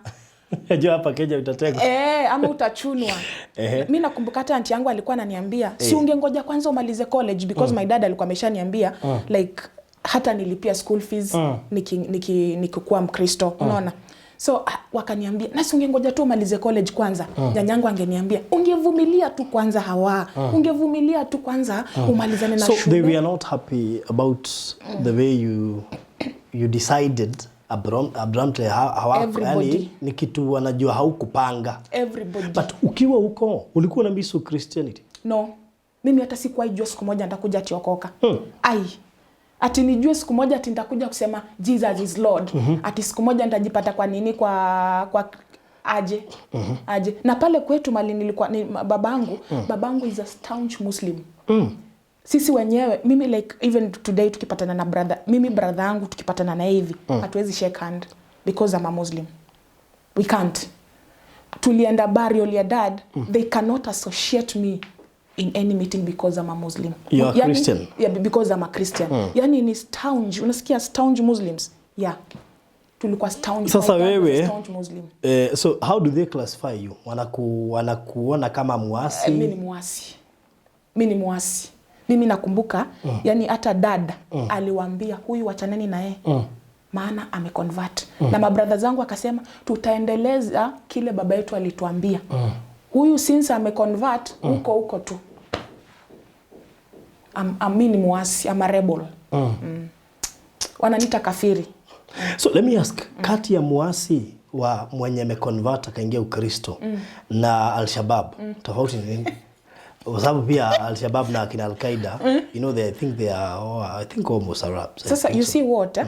Najua hapa Kenya utategwa. Eh, ama utachunwa. Mi nakumbuka hata auntie yangu alikuwa ananiambia, "Si ungengoja kwanza umalize college?" Because my dad alikuwa ameshaniambia like hata nilipia school fees nikikuwa Mkristo. Unaona? So wakaniambia, "Na si ungengoja tu umalize college kwanza?" Nyanyangu angeniambia, "Ungevumilia tu kwanza, Hawa, ungevumilia tu kwanza umalizane na So shule." they were not happy about the way you decided abruptly. Everybody. Yani ni kitu wanajua haukupanga. Everybody. But ukiwa huko ulikuwa na miss Christianity? No, mimi hata sikuwahi jua siku moja nitakuja ati okoka. Ai, ati nijue siku moja ati nitakuja kusema "Jesus is Lord", ati siku moja nitajipata kwa nini, kwa aje, aje. Na pale kwetu mali nilikuwa ni, babangu is a staunch Muslim. Sisi wenyewe, mimi, like even today tukipatana na brother, mimi brother yangu tukipatana na hivi, hatuwezi shake hand because I'm a Muslim. We can't. Tulienda burial ya dad, they cannot associate me in any meeting because I'm a Muslim. You are Yani, Christian? Yeah, because I'm a Christian. Yani ni staunch, unasikia staunch Muslims? Yeah. Tulikuwa staunch. Sasa My dad was a wewe- staunch Muslim. So how do they classify you? Wanakuona kama muasi? Mi ni muasi. Mi ni muasi. Mimi nakumbuka, yani hata dad aliwaambia, "Huyu wachaneni naye, maana ameconvert." Na mabrother zangu akasema, "Tutaendeleza kile baba yetu alituambia. Huyu since ameconvert, huko huko tu." Mi ni muasi, I'm a rebel. Wananiita kafiri. So let me ask, kati ya muasi wa mwenye ameconvert akaingia Ukristo na Al-Shabab, tofauti ni nini? Kwa sababu pia Al-Shabab na akina Al-Qaeda, they think they are, oh, I think almost Arabs. I Sasa think you so. see what, eh?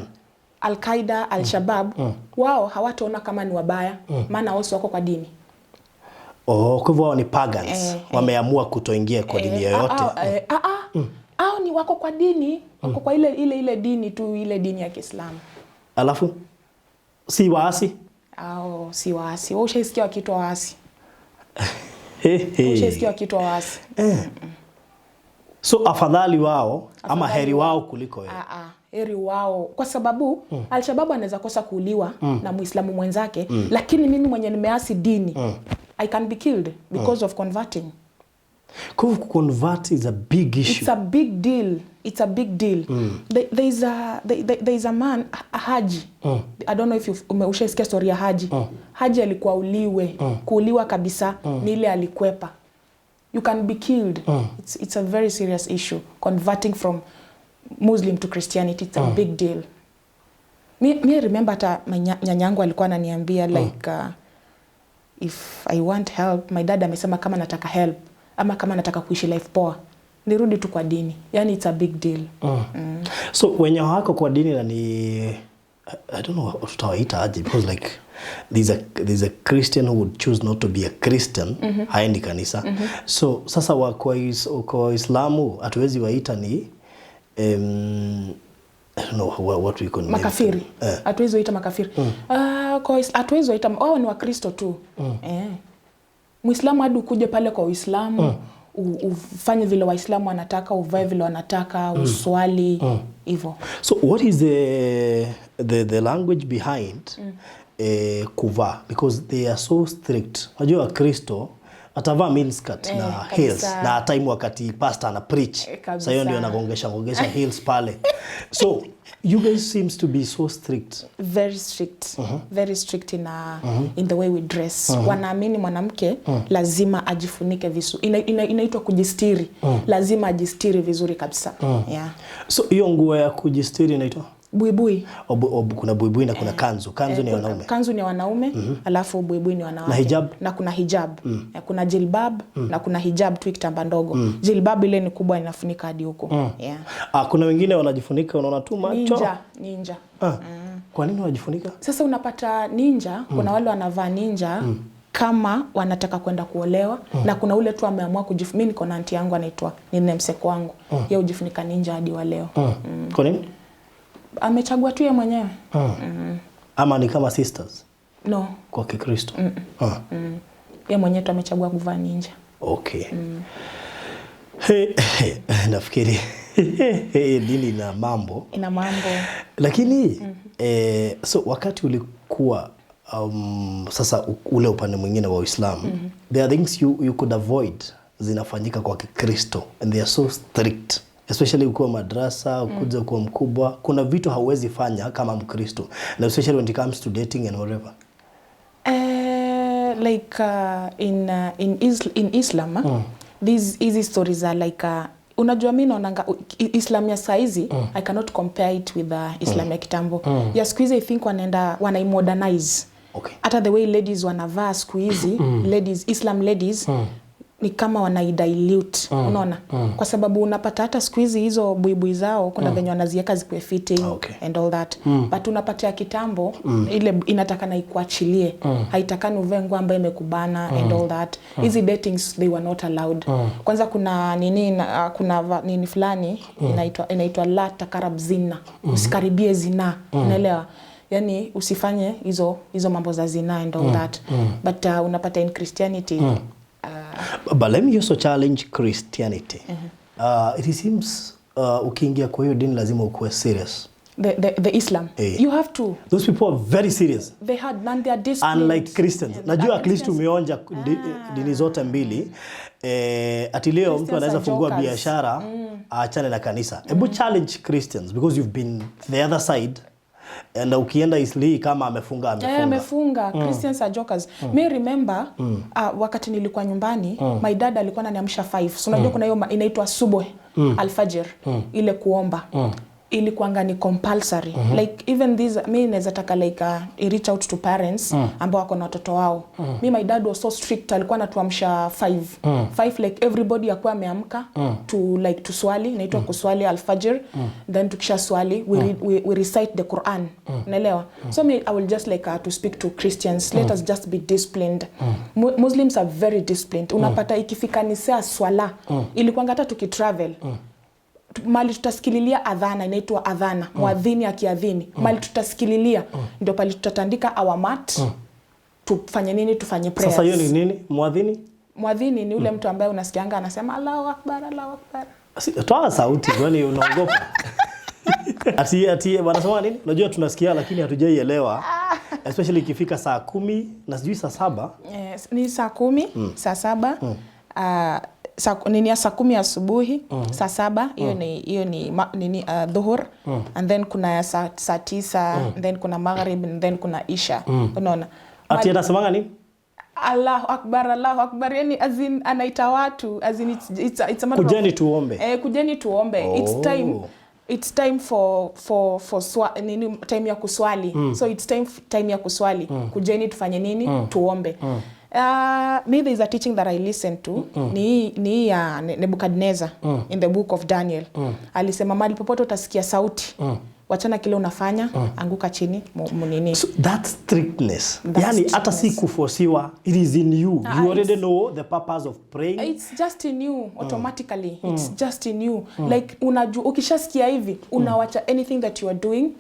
Al-Qaeda, Al-Shabab, wao hawataona kama ni wabaya, maana wao si wako kwa dini. Oh, kwa hivyo wao ni pagans. Wameamua kutoingia kwa dini yoyote. Ah, ah. Hao ni wako kwa dini, wako kwa ile ile ile dini tu, ile dini ya Kiislamu. Alafu si waasi? Au si waasi. Wewe ushaisikia wakiitwa waasi? Hey, hey. Ushaisikia wakiitwa waasi? So afadhali wao ama Afadhali heri wao kuliko wewe. Ah, ah, heri wao kwa sababu Alshababu anaweza kosa kuuliwa na Muislamu mwenzake, lakini mimi mwenye nimeasi dini, I can be killed because of converting. Kwa hivyo kuconvert is a big issue. It's a big deal. It's a big deal. There is a man, Haji. I don't know if ushaisikia story ya Haji. Haji alikuwa uliwe, kuuliwa kabisa, ni ile alikwepa. You can be killed. It's a very serious issue, converting from Muslim to Christianity. It's a big deal. Mi remember hata nyanyangu alikuwa ananiambia like if I want help, my dad amesema kama nataka help ama kama nataka kuishi life poa, nirudi tu kwa dini. Yani it's a big deal. So wenye hawako kwa dini na ni, I don't know tutawaita aje, because like there's a Christian who would choose not to be a Christian, haendi kanisa. So sasa kwa Waislamu hatuwezi waita ni I don't know what we can name Makafiri? them. Eh. Hatuwezi waita makafiri. Hatuwezi waita, wao ni Wakristo tu. Eh. Muislamu hadi ukuje pale kwa Uislamu, Ufanye vile Waislamu wanataka, uvae vile wanataka, uswali hivyo. So what is the language behind kuvaa, because they are so strict? Unajua Wakristo atavaa miniskirt na heels na time wakati pastor ana preach. Kabisa. Sasa hiyo ndio anagongesha gongesha heels pale. So you guys seems to be so strict. Very strict, very strict in the way we dress. Wanaamini mwanamke lazima ajifunike vizuri, inaitwa kujistiri. Lazima ajistiri vizuri kabisa, yeah. So hiyo nguo ya kujistiri inaitwa? Buibui. Kuna buibui na kuna kanzu. Kanzu ni wanaume. Kanzu ni wanaume, alafu buibui ni wanawake. Na hijab? Na kuna hijab. Kuna jilbab na kuna hijab tu, kitambaa ndogo. Jilbab ile ni kubwa, inafunika hadi huko, yeah. Ah, kuna wengine wanajifunika, unaona tu macho. Ninja, ninja. Ah. Kwa nini wanajifunika? Sasa unapata ninja, kuna wale wanavaa ninja kama wanataka kwenda kuolewa, na kuna ule tu ameamua. Mi niko na auntie yangu anaitwa, ni namesake wangu, yeye hujifunika ninja hadi wa leo. Kwa nini? Amechagua tu yeye mwenyewe. Ama ni kama sisters No. kwa Kikristo? Ah. Yeye mwenyewe tu amechagua kuvaa ninja. Okay. Hey, hey, nafikiri dini na mambo. Ina mambo. Lakini so wakati ulikuwa sasa ule upande mwingine wa Uislamu, there are things you could avoid zinafanyika kwa Kikristo and they are so strict, especially ukiwa madrasa, ukuja kuwa mkubwa, kuna vitu hauwezi fanya kama Mkristo, na especially when it comes to dating and whatever. Like in Islam, these hizi stories are like, unajua mi naonanga Islam ya saizi, I cannot compare it with Islam ya kitambo. Ya siku hizi, I think wanaenda wanaimodernize. Hata the way ladies wanavaa siku hizi, ladies, Islam ladies, ni kama wanaidilute, unaona? Kwa sababu unapata hata siku hizi hizo buibui zao kuna venye wanazieka zikuwe fitting and all that. But unapata ya kitambo ile inatakana ikuachilie, haitakani uvae nguo ambayo imekubana and all that. Hizi datings, they were not allowed. Kwanza kuna nini kuna nini fulani inaitwa la takarab zina, usikaribie zina, unaelewa? Yani usifanye hizo mambo za zina and all that. But unapata in Christianity But let me also challenge Christianity. It seems ukiingia kwa hiyo dini lazima ukuwe serious. The Islam? Eh. You have to. Those people are very serious. They had none, they are disciplined. Unlike Christians. Najua at least Christians- umeonja dini zote mbili. Ati leo mtu Christians anaweza are fungua jokers. biashara aachane na kanisa. Hebu challenge Christians, because you've been the other side, and ukienda Isli kama amefunga, amefunga. Eh, amefunga. Christians are jokers. Me remember, wakati nilikuwa nyumbani, my dad alikuwa ananiamsha 5. So unajua kuna hiyo inaitwa subuh, alfajir, ile kuomba. Ilikuanga ni compulsory. Like even this, mi naweza taka like reach out to parents ambao wako na watoto wao. Mi, my dad was so strict, alikuwa anatuamsha 5. 5, like everybody akuwa ameamka to like to swali, inaitwa kuswali alfajir. Then tukisha swali, we recite the Quran. Unaelewa? So me, I will just like to speak to Christians. Let us just be disciplined. Muslims are very disciplined. Unapata ikifika ni saa swala, ilikuwanga hata tukitravel, mali tutasikililia adhana, inaitwa adhana, mwadhini akiadhini, mali tutasikililia ndio pali tutatandika our mat, tufanye nini, tufanye prayers. Sasa hiyo ni nini? Mwadhini? Mwadhini ni ule mtu ambaye unasikianga anasema Allahu Akbar, Allahu Akbar. Toa sauti, kwani unaogopa? Ati wanasema nini? Unajua tunasikia lakini hatujaielewa. Especially ikifika saa 10 na sijui saa 7. Yes, ni saa 10, saa 7, nini ya saa 10 asubuhi, saa 7, hiyo ni nini, dhuhur, and then kuna ya saa 9, and then kuna maghrib, and then kuna isha, unaona? Ati anasemanga nini? Allahu Akbar, Allahu Akbar, yani as in anaita watu, as in it's a matter of- Kujeni tuombe. Eh, kujeni tuombe. It's time, it's time for nini, time ya kuswali. So it's time ya kuswali. Kujeni tufanye nini? Tuombe. Me, there is a teaching that I listen to. Ni hii ya Nebuchadnezzar in the book of Daniel. Alisema mahali popote utasikia sauti, wachana kile unafanya, anguka chini, nini. So that strictness. That Yani hata si strictness. kufosiwa, it is in you. Ah, You already it's- know the purpose of praying. It's just in you automatically. It's just in you. Like unajua ukishasikia hivi, unawacha anything that you are doing.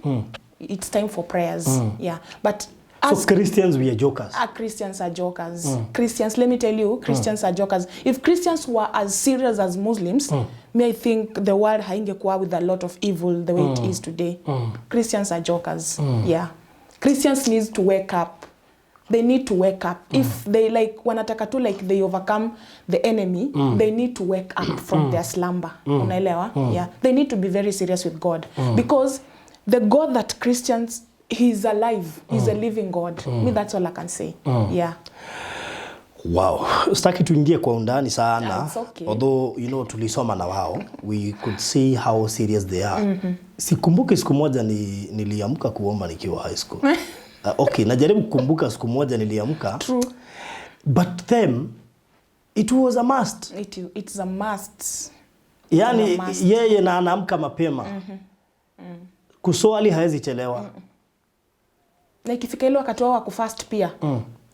It's time for prayers, yeah. But So Christians, we are jokers. Christians are jokers. Christians, let me tell you, Christians are jokers. If Christians were as serious as Muslims, me, I think the world haingekuwa with a lot of evil the way it is today. Christians are jokers. Yeah. Christians need to wake up. They need to wake up. If they like wanataka tu like they overcome the enemy, they need to wake up from their slumber. Unaelewa? Yeah. They need to be very serious with God because the God that Christians, he's alive. He's a living God. Me, that's all I can say. Yeah. Wow. Sitaki tuingie kwa undani sana. Yeah, it's okay. Although, tulisoma na wao, we could see how serious they are. Sikumbuki siku moja niliamka kuomba nikiwa high school. Okay, najaribu kukumbuka siku moja niliamka. True. But them, it was a must. It's a must. Yani It's a must. Yeye na anaamka mapema. Kuswali haezi chelewa. Na ikifika ile wakati wao wa kufast pia.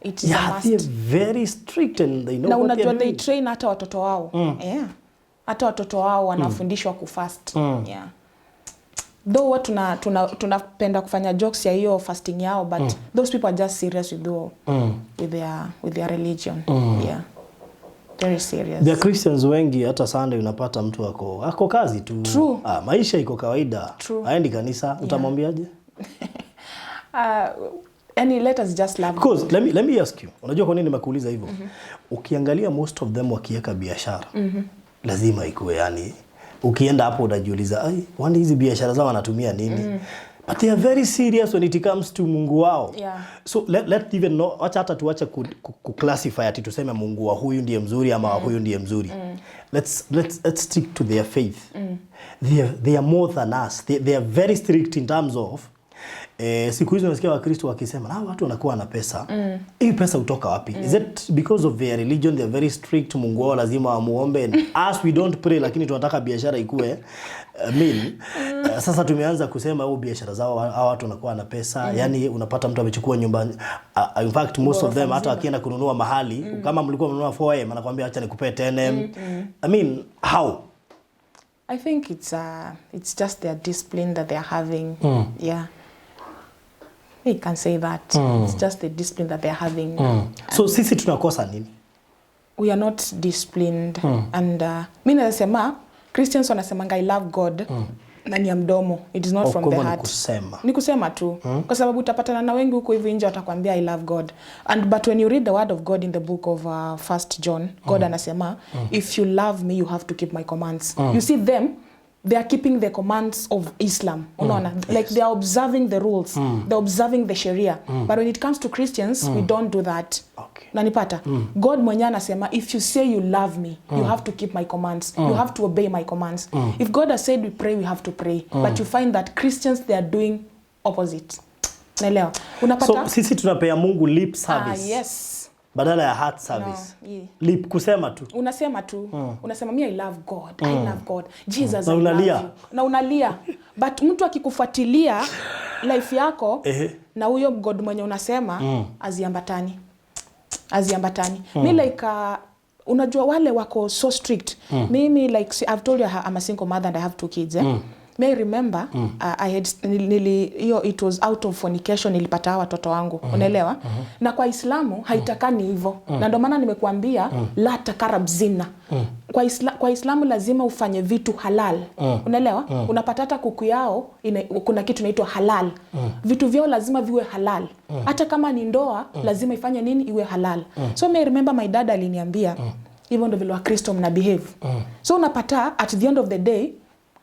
It is a Yeah, must. they are very strict and they know Na what they unajua are they doing. train hata watoto wao. Yeah. Hata watoto wao wanafundishwa kufast. Yeah. Though what tunapenda kufanya jokes ya hiyo fasting yao, but those people are just serious with their religion. Yeah. Very serious. The Christians wengi, hata Sunday unapata mtu ako kazi tu. True. Ah, maisha iko kawaida. True. Haendi kanisa, utamwambiaje? Yani let us just love. Because let me ask you. Unajua kwa nini nimekuuliza hivyo? Ukiangalia most of them wakiweka biashara, lazima ikuwe, yani ukienda hapo unajiuliza, ai, kwani hizi biashara zao wanatumia nini? But they are very serious when it comes to Mungu wao. So let even know, acha hata tuache ku classify ati tuseme Mungu wa huyu ndiye mzuri ama wa huyu ndiye mzuri. Let's stick to their faith. They are more than us. They are very strict in terms of siku hizi unasikia Wakristo wakisema na watu wanakuwa na pesa. Hii pesa hutoka wapi? Is it because of their religion? They are very strict, Mungu wao lazima wamuombe, and us, we don't pray, lakini tunataka biashara ikue. I mean, sasa tumeanza kusema oh, biashara zao, hao watu wanakuwa na pesa. Yani unapata mtu amechukua nyumba, in fact most of them hata wakienda kununua mahali, kama mlikuwa mnunua 4M, anakuambia acha nikupee 10M. I mean, how? I think it's just their discipline that they're having. Yeah. You can say that. It's just the discipline that they're having. So sisi tunakosa nini? We are not disciplined. And mi nasema Christians wanasemanga "I love God" na ni ya mdomo. It is not Oh, from kwa the hivyo ni heart. kusema. Ni kusema tu. Kwa sababu utapatana na wengi huko hivi nje watakwambia "I love God." And but when you read the word of God in the book of First John, God anasema, "If you love me, you have to keep my commands." You see them, they are keeping the commands of Islam. Unaona? Like they are observing the rules. They're observing the Sharia. But when it comes to Christians, we don't do that. Nanipata? God mwenyewe anasema, "If you say you love me, you have to keep my commands. You have to obey my commands." If God has said we pray, we have to pray. But you find that Christians, they are doing opposite. Naelewa? Unapata? So sisi tunapea Mungu lip Ah, service yes. badala ya heart service. No, yeah. Lip, kusema tu. Unasema tu, unasema, "Me, I love God, I love God, Jesus, Na I love unalia. you." Na unalia, but mtu akikufuatilia life yako na huyo God mwenye unasema, aziambatani, aziambatani. Mi like unajua wale wako so strict, mimi like, see, I've told you I'm a single mother and I have two kids, eh? May I remember I had nili hiyo, it was out of fornication nilipata hawa watoto wangu, unaelewa? Na kwa Islamu haitakani hivyo, na ndio maana nimekuambia la takarab zina. Kwa Islamu lazima ufanye vitu halal, unaelewa? Unapata hata kuku yao kuna kitu inaitwa halal. Vitu vyao lazima viwe halal. Hata kama ni ndoa, lazima ifanye nini? Iwe halal. So may I remember my dad aliniambia, "Hivyo ndo vile Wakristo mna behave." So unapata at the end of the day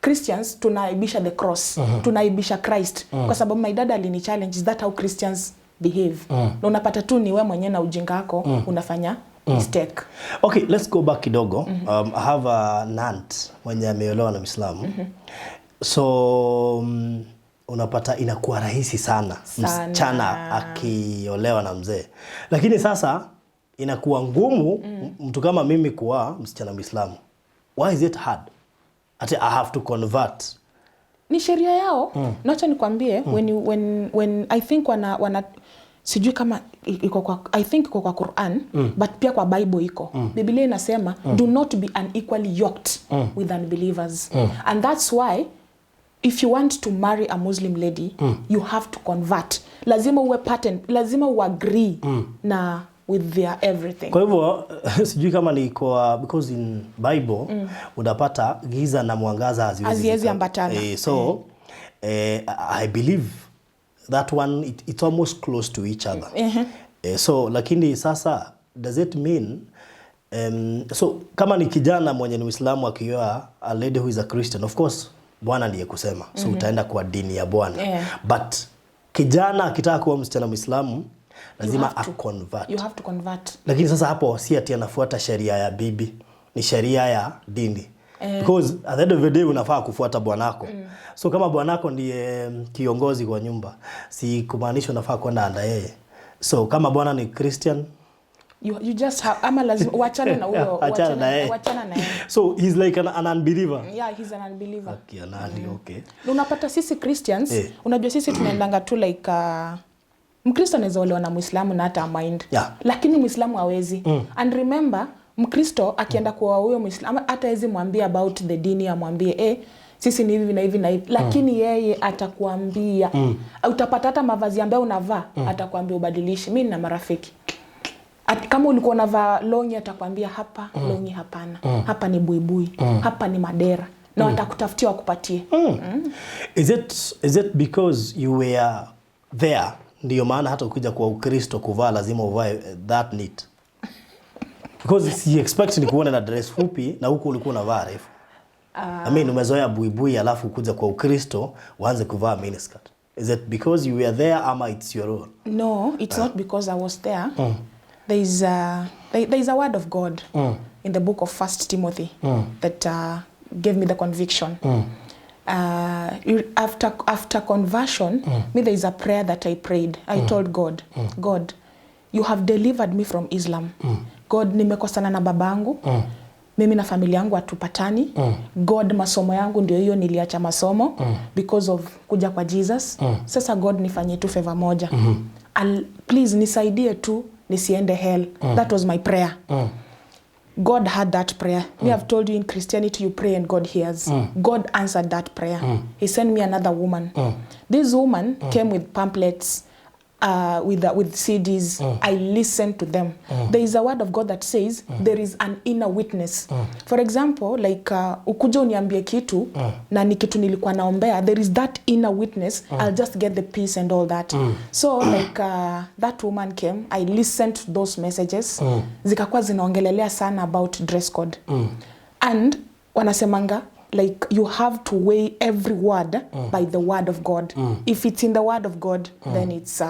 Christians tunaaibisha the cross, tunaaibisha Christ, kwa sababu my dad alini challenge, "Is that how Christians behave?" Na unapata tu ni we mwenyewe na ujinga wako unafanya mistake. Okay, let's go back kidogo. I have an aunt mwenye ameolewa na Mwislamu. So unapata inakuwa rahisi sana, Sana. Msichana akiolewa na mzee, lakini sasa inakuwa ngumu mtu kama mimi kuwa msichana Mwislamu. Why is it hard? Ati I have to convert. Ni sheria yao. Nacha nikwambie, when I think wana sijui kama iko kwa, I think iko kwa Quran, but pia kwa Bible iko. Biblia inasema, "Do not be unequally yoked with unbelievers." And that's why If you want to marry a Muslim lady, you have to convert. Lazima uwe pattern, lazima uagree na with their everything. Kwa hivyo sijui kama ni kwa, because in Bible unapata giza na mwangaza haziwezi Haziwezi ambatana. So I believe that one, it's almost close to each other. So lakini sasa does it mean, so kama ni kijana mwenye ni Muislamu akioa a lady who is a Christian, of course Bwana ndiye kusema, so utaenda kwa dini ya Bwana, but kijana akitaka kuwa msichana Muislamu lazima have to. Aconvert. You have to convert. Lakini sasa hapo si ati anafuata sheria ya bibi, ni sheria ya dini. Because at the end of the day unafaa kufuata bwanako. So kama bwanako ndiye kiongozi kwa nyumba, si kumaanisha unafaa kwenda under yeye. So kama bwana ni Christian, You just have, ama lazima wachane na huyo. Achana na yeye. Wachana na yeye. So he's like an unbeliever. Yeah, he's an unbeliever. Akia nani, okay. Na unapata sisi Christians, unajua sisi tunaendanga tu like, Mkristo anaweza olewa na Muislamu na hata mind, lakini Muislamu hawezi. And remember, Mkristo akienda kuoa huyo Muislamu, hata hawezi mwambia about the dini, amwambie, "Sisi ni hivi na hivi na hivi," lakini yeye atakuambia. Utapata hata mavazi ambayo unavaa, atakuambia ubadilishe. Mi nina marafiki. Kama ulikuwa unavaa longi, atakwambia hapa longi hapana, hapa ni buibui, hapa ni madera, na watakutafutia wakupatie. Is it because you were there ndio maana hata ukija kwa Ukristo kuvaa lazima uvae that neat? Because si expect ni kuona na dress fupi na huku ulikuwa unavaa refu. I mean, umezoea buibui alafu kuja kwa Ukristo uanze kuvaa miniskirt. Is it because you were there ama it's your own? No, it's not because I was there. There is a word of God in the book of First Timothy that gave me the conviction. After conversion, me, there is a prayer that I prayed. I told God, "God, you have delivered me from Islam. God, nimekosana na babangu. Mimi na familia yangu hatupatani. God, masomo yangu ndio hiyo, niliacha masomo because of kuja kwa Jesus. Sasa God, nifanyie tu favor moja. Please nisaidie tu nisiende hell." That was my prayer. God heard that prayer. Me, I've told you, in Christianity, you pray and God hears. God answered that prayer. He sent me another woman. This woman came with pamphlets, with CDs. I listened to them. There is a word of God that says there is an inner witness. For example, like ukuja uniambie kitu na ni kitu nilikuwa naombea, there is that inner witness. I'll just get the peace and all that. So like that woman came, I listened to those messages. Zikakuwa zinaongelelea sana about dress code. And wanasemanga like you have to weigh every word by the word of God. If it's in the word of God, then it's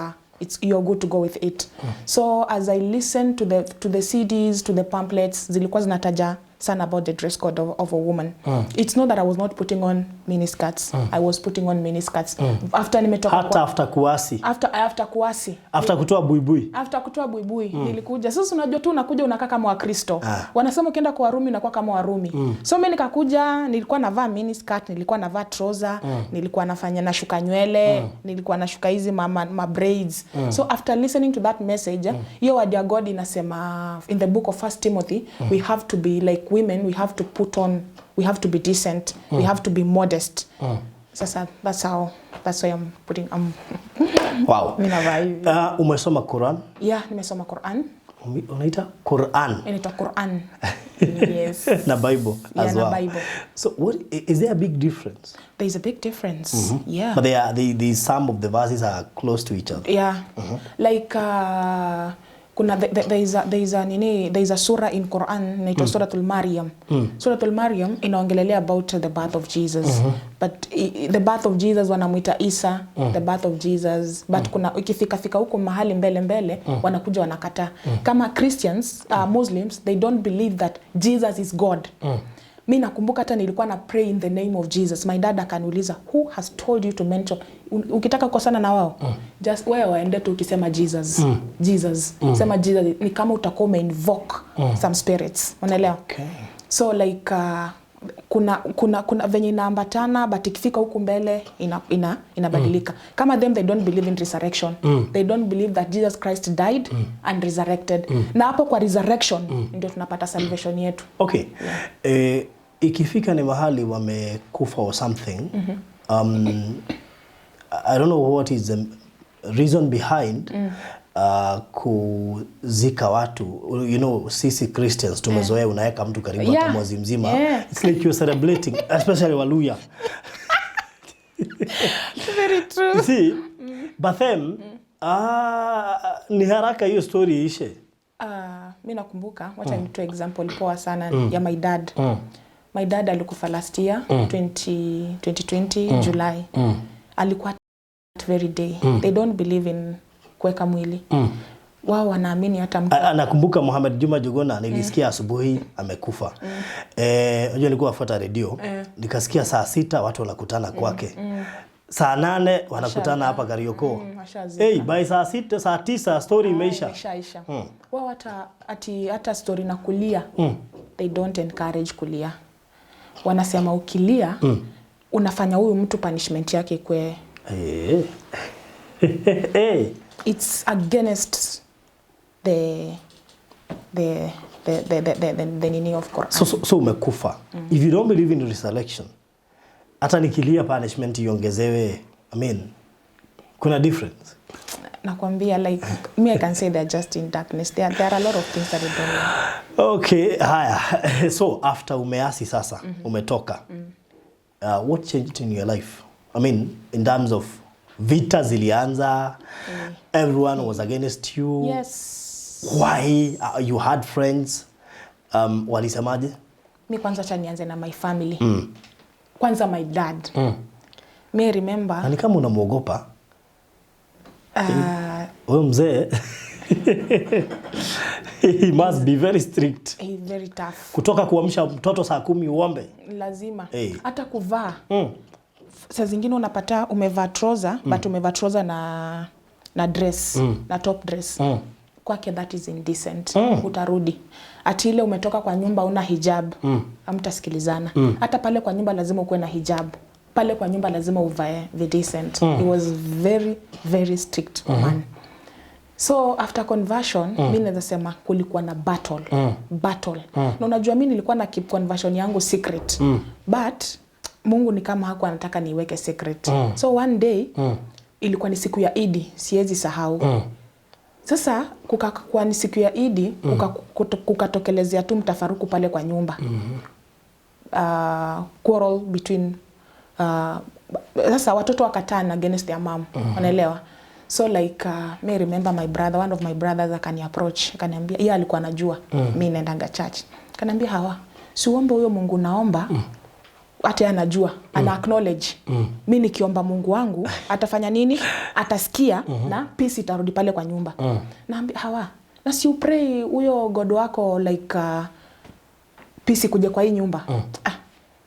you're good to go with it. So as I listened to the CDs, to the pamphlets, zilikuwa zinataja sana about the dress code of a woman. It's not that I was not putting on miniskirts. I was putting on miniskirts. After nimetoka Hata after kuasi? After kuasi. After kutoa buibui? After kutoa buibui, nilikuja. Sasa unajua tu unakuja unakaa kama Wakristo. Wanasema ukienda kwa Warumi unakuwa kama Warumi. So mi nikakuja, nilikuwa navaa miniskirt, nilikuwa navaa trouser, nilikuwa nafanya nashuka nywele, nilikuwa nashuka hizi ma braids. So after listening to that message, hiyo word ya God inasema in the book of First Timothy, we have to be like women, we have to put on, we have to be decent, we have to be modest. Sasa that's why I'm putting mi navaa hivi. Umesoma Quran? Yeah, nimesoma Quran. Unaita Quran? Inaitwa Quran. Yes. Na Bible Yeah, as na well. Bible. So what is there a big difference? There is a big difference. Yeah. But they are the some of the verses are close to each other. Yeah. Like kuna there is a nini, there is a surah in Quran inaitwa Suratul Maryam. Suratul Maryam inaongelelea about the birth of Jesus. But the birth of Jesus wanamuita Isa, the birth of Jesus. But kuna ikifika fika huko mahali mbele mbele, wanakuja wanakataa. Kama Christians, Muslims, they don't believe that Jesus is God. Mi nakumbuka hata nilikuwa na pray in the name of Jesus. My dad akaniuliza, "Who has told you to mention?" Ukitaka kukosana na wao, just wewe waende tu ukisema "Jesus, Jesus," sema "Jesus," ni kama utakuwa umeinvoke some spirits, unaelewa? Okay. So like kuna venye inaambatana, but ikifika huku mbele inabadilika. Kama them, they don't believe in resurrection. They don't believe that Jesus Christ died and resurrected, na hapo kwa resurrection ndio tunapata salvation yetu. Okay. Ikifika ni mahali wamekufa or something, I don't know what is the reason behind kuzika watu. Sisi Christians tumezoea unaweka mtu karibu hata mwezi mzima. It's like you're celebrating, especially Waluya. Very true. You see? But then ni haraka hiyo story iishe. Mi nakumbuka, wacha nitoe example poa sana ya my dad. My dad alikufa last year, 20, 2020 July. Alikuwa that very day. They don't believe in kuweka mwili. Wao wanaamini hata mtu Nakumbuka Mohamed Juma Jogona, nilisikia asubuhi amekufa. Unajua nilikuwa nafuata redio, nikasikia saa 6 watu wanakutana kwake. Saa 8 wanakutana hapa Kariokor. Washazika. Hey, by saa 6, saa 9 story imeisha. Imeshaisha. Wao hata ati hata story na kulia, they don't encourage kulia. Wanasema ukilia, unafanya huyu mtu punishment yake ikwe It's against the nini of Quran. So umekufa. If you don't believe in resurrection, hata nikilia punishment iongezewe, I mean, kuna difference. Nakwambia, like me, I can say they're just in darkness. There are a lot of things that they don't know. Okay, haya. So after umeasi sasa, umetoka. What changed in your life? I mean, in terms of vita zilianza, everyone was against you. Yes. Why? You had friends. Walisemaje? Mi kwanza acha nianze na my family. Kwanza my dad. Me remember Na ni kama unamwogopa huyo mzee. He must be very strict. He very tough. Kutoka kuamsha mtoto saa 10 uombe. Lazima. Hey. Hata kuvaa. Saa zingine unapata umevaa trouser, but umevaa trouser na dress, na top dress. Kwake that is indecent. Utarudi. Ati ile umetoka kwa nyumba una hijab. Hamtasikilizana. Hata pale kwa nyumba lazima ukuwe na hijab. Pale kwa nyumba lazima uvae the decent. He was very, very strict man. So after conversion, mi naweza sema kulikuwa na battle. Battle. Na unajua mi nilikuwa na keep conversion yangu secret. But Mungu ni kama hakuwa anataka niiweke secret. So one day, ilikuwa ni siku ya Idi, siwezi sahau. Sasa kukakuwa ni siku ya Idi, kukatokelezea tu mtafaruku pale kwa nyumba. Quarrel between sasa watoto wakaturn against their mom, unaelewa? So like me remember my brother, one of my brothers akani approach, akaniambia, yeye alikuwa anajua mi naendanga church. Akaniambia, "Hawa, si uombe huyo Mungu naomba." Hata yeye anajua, ana acknowledge mi nikiomba Mungu wangu atafanya nini, atasikia na peace itarudi pale kwa nyumba. Naambia, "Hawa, na si upray huyo God wako, like peace kuja kwa hii nyumba?" Ah,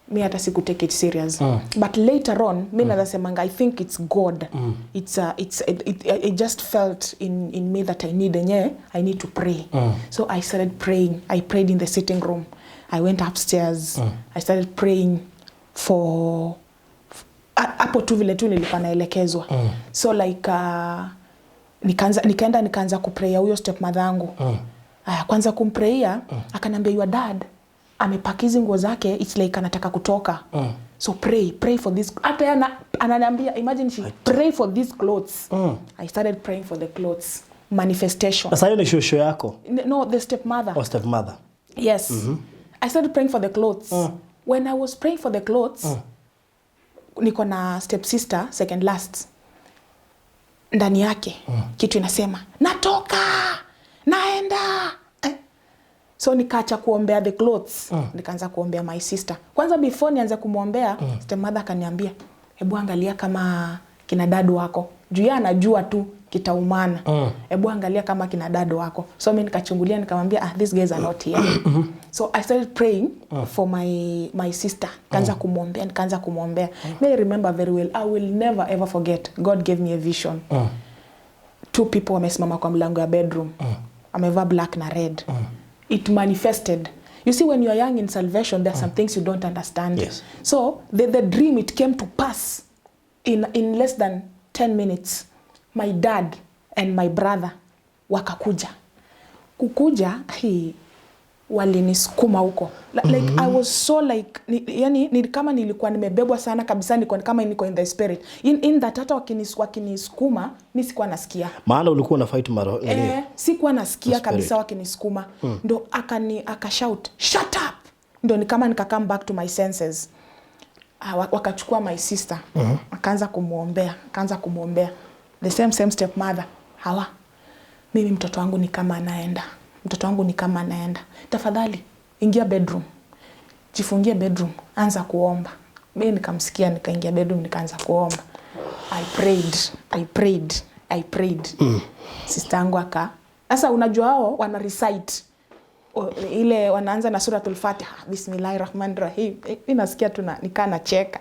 mi hata siku take it serious, but later on mi naweza semanga I think it's God. It's, uh, it's it, it, it just felt in me that I need enyewe I need to pray. So I started praying. I prayed in the sitting room. I went upstairs. I started praying for hapo tu vile tu nilikuwa naelekezwa. So like nikaanza, nikaenda nikaanza kuprayia huyo stepmother yangu. Aya, kwanza kumprayia, akaniambia, "Your dad amepack hizi nguo zake, it's like anataka kutoka. So pray, pray for this." Hata yeye ananiambia, imagine, she pray for these clothes. I started praying for the clothes, manifestation. Sasa hiyo ni shosho yako? No, the stepmother. Or stepmother? Yes. I started praying for the clothes. When I was praying for the clothes, niko na step sister, second last. Ndani yake kitu inasema, "Natoka, naenda." Eh. So nikaacha kuombea the clothes, nikaanza kuombea my sister. Kwanza before nianze kumwombea, stepmother akaniambia, "Hebu angalia kama kina dad wako." Juu yeye anajua tu kitaumana. "Hebu angalia kama kina dad wako." So mi nikachungulia, nikamwambia, "Ah, these guys are not here." So I started praying for my sister. Nikaanza kumwombea, nikaanza kumwombea. May I remember very well. I will never ever forget. God gave me a vision. Two people wamesimama kwa mlango ya bedroom. Amevaa black na red. It manifested. You see, when you are young in salvation, there are some things you don't understand. So the dream, it came to pass in less than 10 minutes. My dad and my brother wakakuja. Kukuja, he, Walinisukuma huko. Like I was so like yani ni kama nilikuwa nimebebwa sana kabisa, niko kama niko in the spirit in that hata wakinisukuma mi sikuwa nasikia. Maana ulikuwa una fight maro nini? Eh, sikuwa nasikia Spirit. kabisa wakinisukuma. Ndo akashout, "Shut up!" Ndo ni kama nika come back to my senses. Ah, wakachukua my sister, akaanza kumwombea, akaanza kumwombea the same same step mother. "Hawa, mimi mtoto wangu ni kama anaenda, mtoto wangu ni kama anaenda. Tafadhali ingia bedroom, jifungie bedroom, anza kuomba." Mi nikamsikia, nikaingia bedroom, nikaanza kuomba. I prayed, I prayed, I prayed. Sister yangu aka, sasa unajua hao wana recite ile wanaanza na Suratul Fatiha, "Bismillahi rahmani rahim." Eh, mi nasikia tu nikaa nacheka.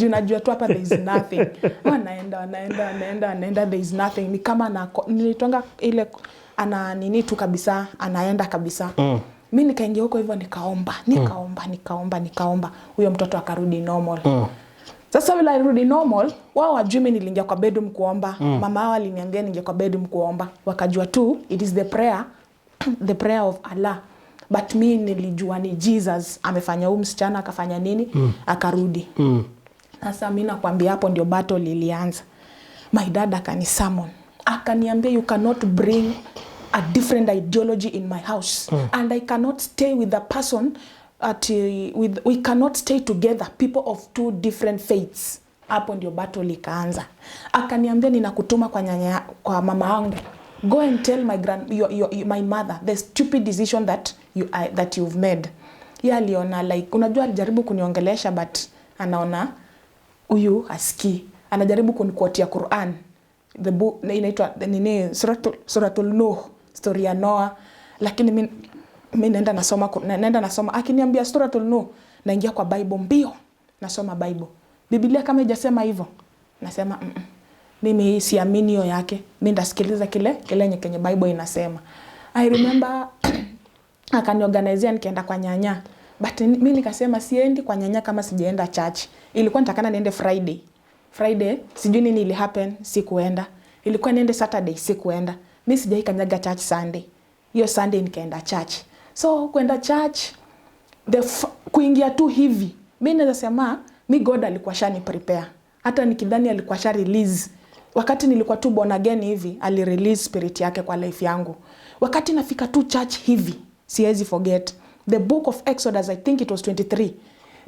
Najua tu hapa there is nothing. Wanaenda, wanaenda, wanaenda, wanaenda, there is nothing. Ni kama nilitonga ile ana nini tu kabisa, anaenda kabisa. Mi nikaingia huko hivyo, nikaomba, nikaomba, nikaomba, nikaomba, huyo mtoto akarudi normal. Sasa vile alirudi normal, wao wajui mi niliingia kwa bedroom kuomba. Mama wao aliniambia niingie kwa bedroom kuomba, wakajua tu it is the prayer, the prayer of Allah, but mi nilijua ni Jesus amefanya huu msichana akafanya nini, akarudi. Sasa mi nakwambia hapo ndio battle ilianza. My dad akanisummon, akaniambia, "You cannot bring a different ideology in my house and I cannot stay with a person at, with, we cannot stay together, people of two different faiths." Hapo ndio battle ikaanza. Akaniambia, "Ninakutuma kwa nyanya, kwa mama yangu. Go and tell my grand, your, my mother the stupid decision that you've made." Ye aliona like, unajua alijaribu kuniongelesha, but anaona huyu asikii. Anajaribu kuniquotia Quran, the book inaitwa nini, Suratul Nuh, story ya Noah, lakini mi naenda nasoma, naenda nasoma. Akiniambia Suratul Nuh, naingia kwa Bible mbio, nasoma Bible. Biblia kama ijasema hivyo, nasema, Mimi hii siamini hiyo yake, mi ndasikiliza kile kile yenye kenye Bible inasema." I remember akaniorganizia nikaenda kwa nyanya, but mi nikasema siendi kwa nyanya kama sijaenda church. Ilikuwa nitakana niende Friday. Friday sijui nini ili happen, sikuenda. Ilikuwa niende Saturday, sikuenda. Mi sijai kanyaga church Sunday. Hiyo Sunday nikaenda church. So kwenda church, kuingia tu hivi, mi naweza sema mi God alikuwa shani prepare. Hata nikidhani alikuwa sha release wakati nilikuwa tu born again hivi, ali release spirit yake kwa life yangu. Wakati nafika tu church hivi, siwezi forget the book of Exodus, I think it was 23.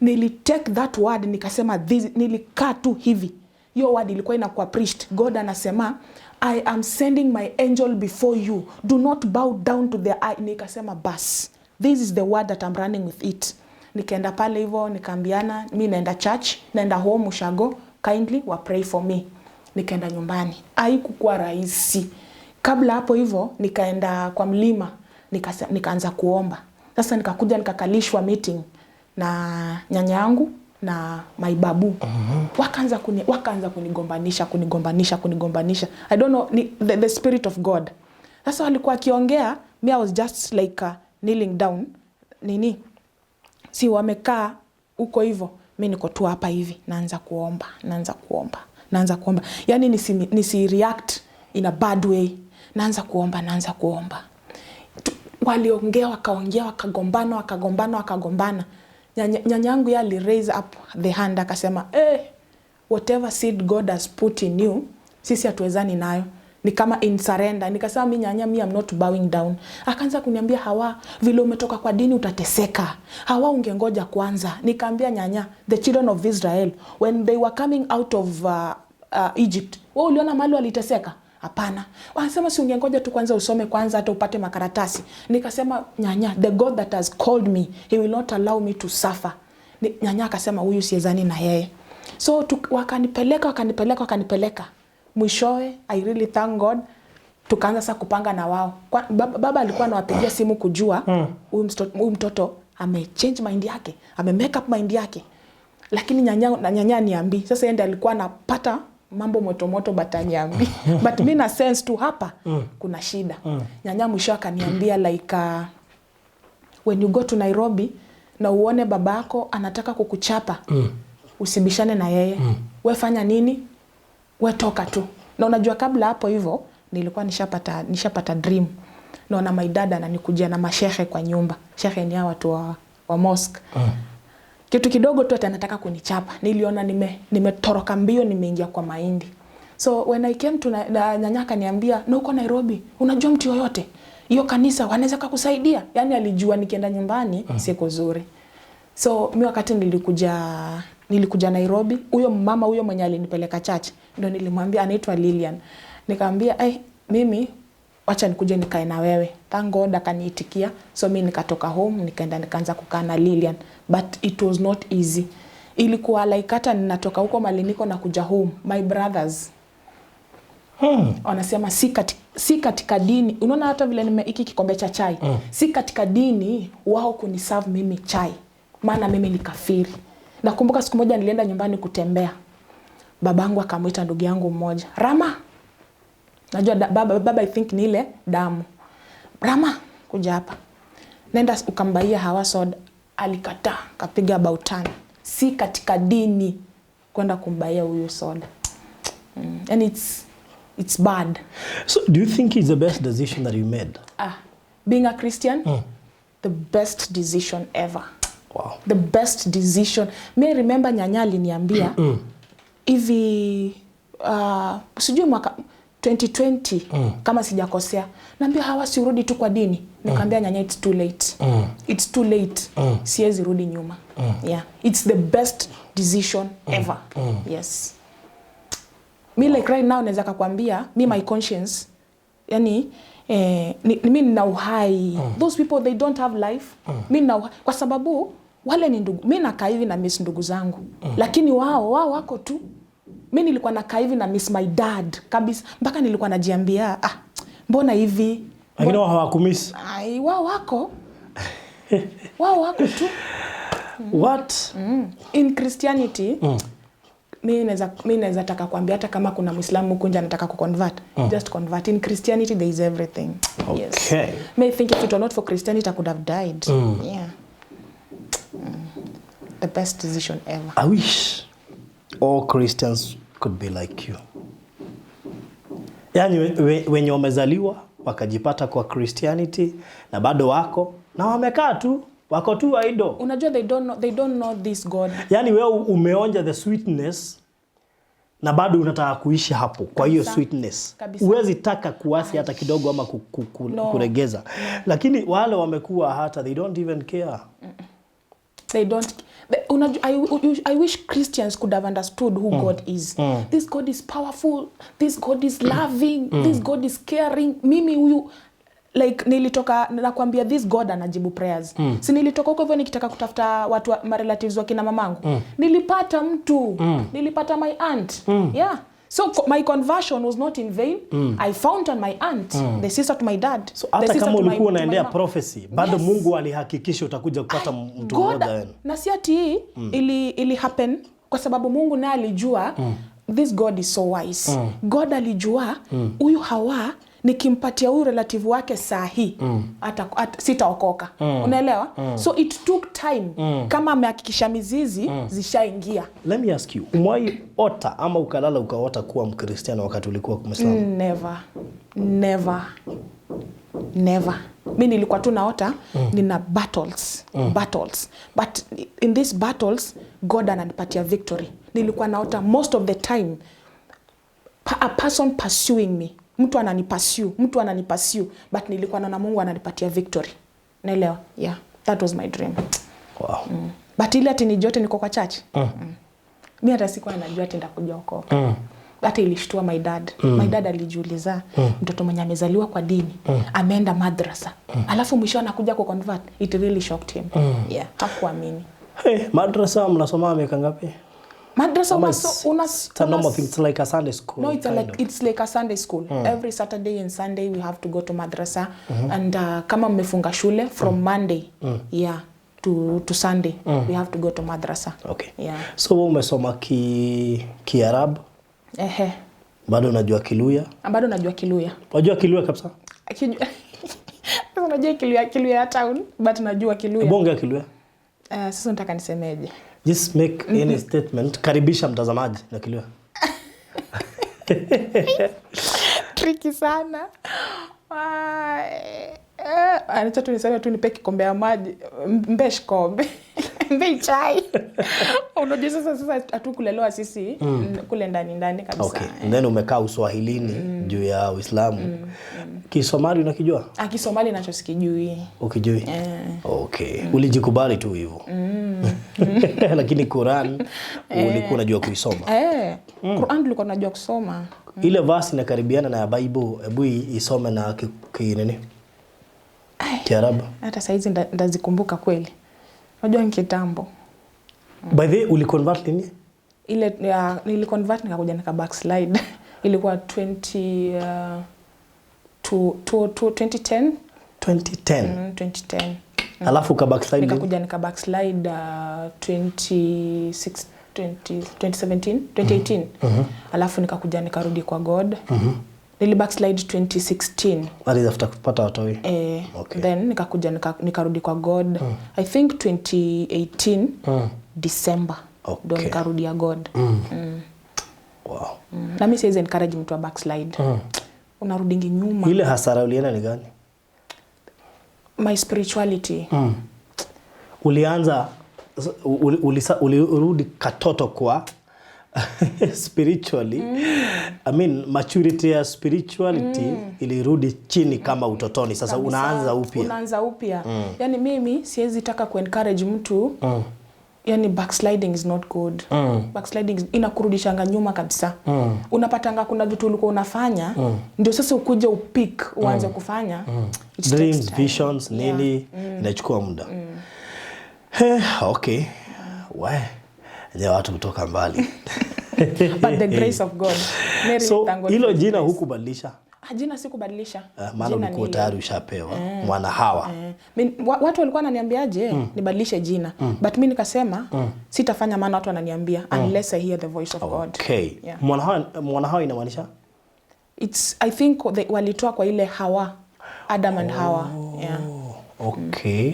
Nili take that word, nikasema this, nilikaa tu hivi, hiyo word ilikuwa inakuwa preached. God anasema, "I am sending my angel before you. Do not bow down to their eye." Nikasema, "Bas, this is the word that I'm running with it." Nikaenda pale hivyo, nikaambiana mi naenda church, naenda home ushago, kindly wa pray for me. Nikaenda nyumbani. Haikukuwa rahisi. Kabla hapo hivyo nikaenda kwa mlima, nikaanza kuomba. Sasa nikakuja nikakalishwa meeting na nyanya yangu na my babu. Wakaanza kunigombanisha, kunigombanisha, kunigombanisha. I don't know, the spirit of God. Sasa walikuwa akiongea, me I was just like kneeling down, nini, si wamekaa huko hivyo, mi niko tu hapa hivi, naanza kuomba, naanza kuomba, naanza kuomba, yani nisi react in a bad way. Naanza kuomba, naanza kuomba. Waliongea, wakaongea, wakagombana, wakagombana, wakagombana. Nyanya yangu ye ali raise up the hand, akasema, "Eh, whatever seed God has put in you, sisi hatuwezani nayo." Ni kama in surrender. Nikasema, "Mi nyanya, mi am not bowing down." Akaanza kuniambia, "Hawa, vile umetoka kwa dini utateseka. Hawa, ungengoja kwanza." Nikaambia, "Nyanya, the children of Israel, when they were coming out of Egypt, wewe uliona mahali waliteseka? Hapana." Wanasema, "Si ungengoja tu kwanza usome kwanza, hata upate makaratasi?" Nikasema, "Nyanya, the God that has called me, he will not allow me to suffer." Nyanya akasema, "Huyu siezani na yeye." So wakanipeleka, wakanipeleka, wakanipeleka. Mwishowe, I really thank God, tukaanza sasa kupanga na wao. Baba alikuwa anawapigia simu kujua huyu mtoto amechange mind yake, ame make up mind yake, lakini nyanya na nyanya niambi. Sasa yeye ndiye alikuwa anapata mambo moto moto, but aniambi, but mi na sense tu hapa kuna shida. Nyanya mwisho akaniambia like, "When you go to Nairobi na uone babako anataka kukuchapa, usibishane na yeye. We fanya nini? We toka tu." Na unajua kabla hapo hivyo nilikuwa nishapata dream. Naona my dad ananikujia na mashehe kwa nyumba. Shehe ni hawa watu wa mosque. Kitu kidogo tu ati anataka kunichapa. Niliona nimetoroka mbio, nimeingia kwa mahindi. So when I came to na nyanya akaniambia, "Na uko Nairobi, unajua mtu yoyote? Hiyo kanisa wanaweza kukusaidia." Yani alijua nikienda nyumbani siku zuri. So mi wakati nilikuja Nairobi, huyo mama, huyo mwenye alinipeleka church, ndo nilimwambia, anaitwa Lilian. Nikamwambia, "Eh, mimi wacha nikuje nikae na wewe." Thank God akaniitikia. So mi nikatoka home, nikaenda nikaanza kukaa na Lilian, but it was not easy. Ilikuwa like hata ninatoka huko mahali niko na kuja home, my brothers wanasema si katika dini. Unaona hata vile nime hiki kikombe cha chai, si katika dini wao kuniserve mimi chai, maana mimi ni kafiri. Nakumbuka siku moja nilienda nyumbani kutembea, babangu akamwita ndugu yangu mmoja, "Rama." Najua baba I think ni ile damu. "Rama, kuja hapa, nenda ukambuyia Hawa soda." Alikataa, kapiga bautan, si katika dini kwenda kumbuyia huyu soda. And it's bad. So do you think it's the best decision that you made? Ah, being a Christian, the best decision ever. The best decision. Me remember nyanya aliniambia hivi, sijui mwaka 2020 kama sijakosea, naambia, "Hawa, si urudi tu kwa dini?" Nikaambia nyanya, "It's too late. It's too late, siwezi rudi nyuma." Yeah, it's the best decision ever. Yes, mi like right now naweza kakwambia mi my conscience, yani mi nina uhai. Those people, they don't have life. Mi nina uhai kwa sababu wale ni ndugu. Mi nakaa hivi na miss ndugu zangu, lakini wao wako tu. Mi nilikuwa nakaa hivi na miss my dad kabisa, mpaka nilikuwa najiambia, "Ah, mbona hivi?" Lakini wao hawakumiss. Ai, wao wako tu. What? In Christianity, mi naweza taka kuambia, hata kama kuna Mwislamu huku nje anataka kuconvert, just convert. In Christianity there is everything. Yes. Me think if it were not for Christianity, I could have died. Yeah. The best decision ever. I wish all Christians could be like you. Yaani wenye wamezaliwa wakajipata kwa Christianity na bado wako na wamekaa tu, wako tu idle. Unajua they don't know this God. Yaani wewe umeonja the sweetness na bado unataka kuishi hapo kwa hiyo Kabisa. sweetness. Kabisa. Huwezi taka kuasi hata kidogo ama No. kuregeza. Lakini wale wamekuwa hata they don't even care. They don't unajua, I wish Christians could have understood who God is. This God is powerful, this God is loving, this God is caring. Mimi huyu, like nilitoka, nakwambia, this God anajibu prayers. Si nilitoka huko hivyo nikitaka kutafuta watu marelatives wa kina mamangu, nilipata mtu, nilipata my aunt. Yeah, so my conversion was not in vain. I found on my aunt, the sister to my dad. So The hata sister kama to ulikuwa to my unaendea mom. prophecy, bado Yes. Mungu alihakikisha utakuja kupata mtu God, mmoja wenu. Na si ati ili happen kwa sababu Mungu naye alijua. This God is so wise. God alijua huyu Hawa nikimpatia huyu relative wake saa hii, hata sitaokoka. Unaelewa? So it took time, kama amehakikisha mizizi zishaingia. Let me ask you, umewahi ota ama ukalala ukaota kuwa Mkristiano wakati ulikuwa Muislamu? Never, never, never. Mi nilikuwa tu naota nina battles, battles, but in these battles God ananipatia victory. Nilikuwa naota most of the time a person pursuing me, mtu ananipursue, mtu ananipursue, but nilikuwa naona Mungu ananipatia victory. Naelewa? Yeah, that was my dream. But ile ati nijote niko kwa church, Mi hata sikuwa najua ati ndakuja okoka. Hata ilishtua my dad. My dad alijiuliza, mtoto mwenye amezaliwa kwa dini, ameenda madrasa, alafu mwisho anakuja kuconvert. It really shocked him. Yeah, hakuamini. Hey, madrasa mnasoma miaka ngapi? Madrasa Ama it's a normal thing, it's like a Sunday school. No, it's a kind like of. It's like a Sunday school. Every Saturday and Sunday we have to go to madrasa, and kama mmefunga shule from Monday, yeah, to Sunday we have to go to madrasa. Yeah. So wewe umesoma Kiarabu, Ehe. Bado unajua Kiluya? Bado najua Kiluya. Unajua Kiluya kabisa? Sasa unajua Kiluya, Kiluya ya town, but najua Kiluya. Bonge ya Kiluya. Sasa nataka nisemeje? Just make any statement. Karibisha mtazamaji na Kiluya. Tricky sana. Ah, acha tu niseme tu nipe kikombe ya maji, mbe shikombe, mbe chai. Unajua sasa hatukulelewa sisi kule ndani ndani kabisa. Okay. And then umekaa Uswahilini juu ya Uislamu. Kisomali unakijua? Ah, Kisomali nacho sikijui. Ukijui? Okay. Ulijikubali tu hivyo. Lakini Quran ulikuwa unajua kuisoma. Eh, Quran tulikuwa tunajua kusoma. Ile verse inakaribiana na ya Bible, hebu isome na ki nini? Ai. Kiarabu. Hata saizi ndazikumbuka kweli? Unajua ni kitambo. By the way, uliconvert lini? Ile ya, niliconvert nikakuja nika backslide. Ilikuwa 20 to 2010. 2010. 2010. Alafu uka backslide lini? Nikakuja nika backslide 26 20, 2017, 2018. Alafu nikakuja nikarudi kwa God. Nili backslide 2016. That is after kupata watoi. Eh, Okay. then nikakuja nikarudi kwa God, I think 2018 December ndo nikarudia God. Wow. Na mi siwezi encourage mtu wa backslide. Unarudingi nyuma. Ile hasara ulienda ni gani? My spirituality. Ulianza ulirudi katoto kwa spiritually. I mean, maturity ya spirituality ilirudi chini kama utotoni. Sasa Kabisa. unaanza upya. Unaanza upya. Yani mimi siwezi taka kuencourage mtu. Yani backsliding is not good. Backsliding inakurudishanga nyuma kabisa. Unapatanga kuna vitu ulikuwa unafanya, ndio sasa ukuje upick uanze kufanya. It takes Dreams, time. visions, nini, inachukua muda. Okay. We. Enyewe watu kutoka mbali. But the grace of God. Mary, So thank God hilo for his jina grace. hukubadilisha? Ah, jina sikubadilisha. Maana Jina ulikuwa ni tayari ushapewa mwana Hawa. Eh, watu walikuwa wananiambiaje nibadilishe jina, but mi nikasema sitafanya, maana watu wananiambia, unless I hear the voice of God. Okay. Yeah. Mwana Hawa, mwana Hawa inamaanisha? It's, I think they, walitoa kwa ile Hawa, Adam and Hawa. Yeah. Okay.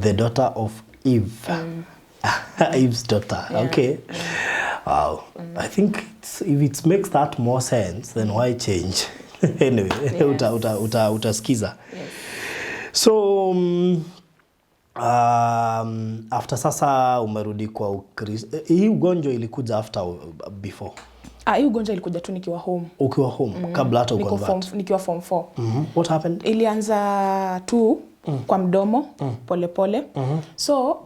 The daughter of Eve. Eve's daughter. Okay. Wow. I think if it makes that more sense, then why change? Anyway, utasikiza. So after sasa umerudi kwa Ukristo. Hii ugonjwa ilikuja after or before? Ah, hii ugonjwa ilikuja tu nikiwa home. Ukiwa home, kabla hata Niko uconvert. Nikiwa form 4. What happened? Ilianza tu kwa mdomo polepole. So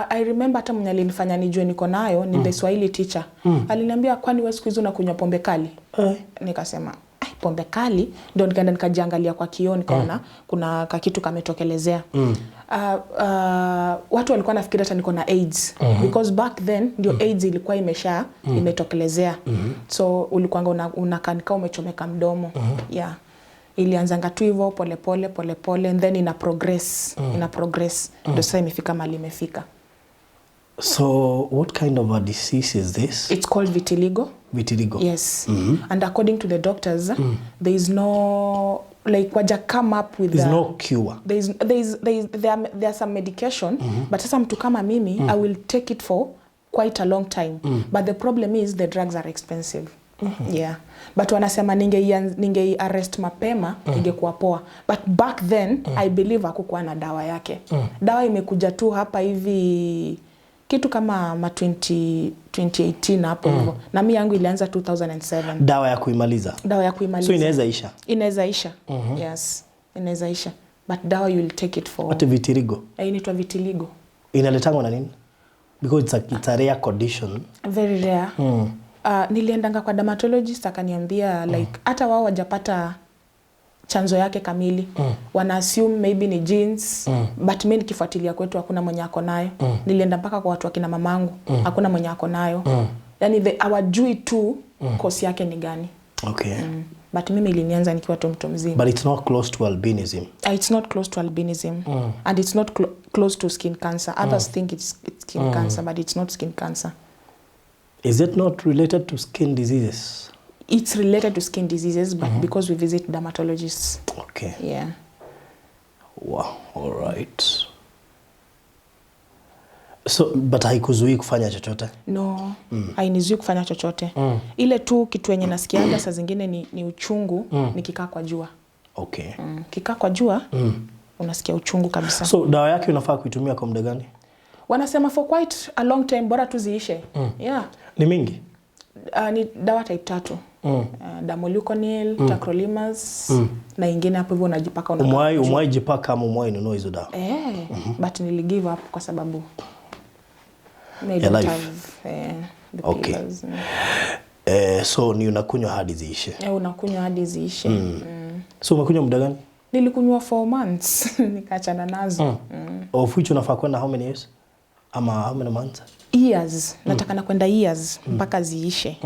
I remember hata mwenye alinifanya nijue niko nayo ni the Swahili teacher. Aliniambia, "Kwani wewe siku hizi unakunywa pombe kali?" Eh. Nikasema, "Ai, pombe kali?" Ndio nikaenda nikajiangalia kwa kioo, nikaona kuna kakitu kametokelezea. Watu walikuwa nafikiri hata niko na AIDS, because back then ndio AIDS ilikuwa imesha imetokelezea. So ulikuwanga unakaa ni kama umechomeka mdomo. Yeah, ilianzanga tu hivyo polepole polepole, and then ina progress, ina progress, ndio sasa imefika mahali imefika. So what kind of a disease is this? It's called vitiligo. Vitiligo. Yes. And according to the doctors, there is no, like, waja come up with There's no cure. There are some medication, but sasa mtu kama mimi, I will take it for quite a long time, but the problem is the drugs are expensive. Yeah, but wanasema ningei arrest mapema, ingekuwa poa. But back then, I believe hakukuwa na dawa yake. Dawa imekuja tu hapa hivi kitu kama ma 20, 2018 hapo hivyo, na mi yangu ilianza 2007. Dawa ya kuimaliza. Dawa ya kuimaliza. So inaweza isha. Inaweza isha. Yes, inaweza isha, but dawa you will take it for What, vitiligo? Eh, inaitwa vitiligo. Inaletangwa na nini? Because it's a rare condition. Very rare. Niliendanga kwa dermatologist, akaniambia like hata wao wajapata chanzo yake kamili. Wana assume maybe ni genes, but mi nikifuatilia kwetu hakuna mwenye ako nayo. Nilienda mpaka kwa watu wakina mamangu, hakuna mwenye ako nayo. Yani hawajui tu cause yake ni gani. But mimi ilinianza nikiwa tu mtu mzima. But it's not close to albinism. It's not close to albinism and it's not close to skin cancer. Others think it's skin cancer, but it's not skin cancer. Is it not related to skin diseases? It's related to skin diseases, but because we visit dermatologists. Yeah. Wow. All right. So, but haikuzuii kufanya chochote? No, hainizuii kufanya chochote. Ile tu kitu yenye nasikiaga saa zingine ni uchungu nikikaa kwa jua. Okay. Kikaa kwa jua, unasikia uchungu kabisa. So dawa yake unafaa kuitumia kwa muda gani? Wanasema for quite a long time, bora tu ziishe. Yeah. Ni mingi? Ni dawa type 3. Damoluconil, tacrolimus na ingine hapo hivyo unajipaka, unakaa. Umewahi jipaka ama umewahi nunua hizo dawa? Eh, but nili give up kwa sababu I Ya don't life. have the pillars. Eh, so ni unakunywa hadi ziishe. Eh, unakunywa hadi ziishe. So umekunywa muda gani? Nilikunywa 4 months, nikaachana nazo. Of which unafaa kwenda how many years? Ama how many months? Years. Nataka na kwenda years mpaka ziishe.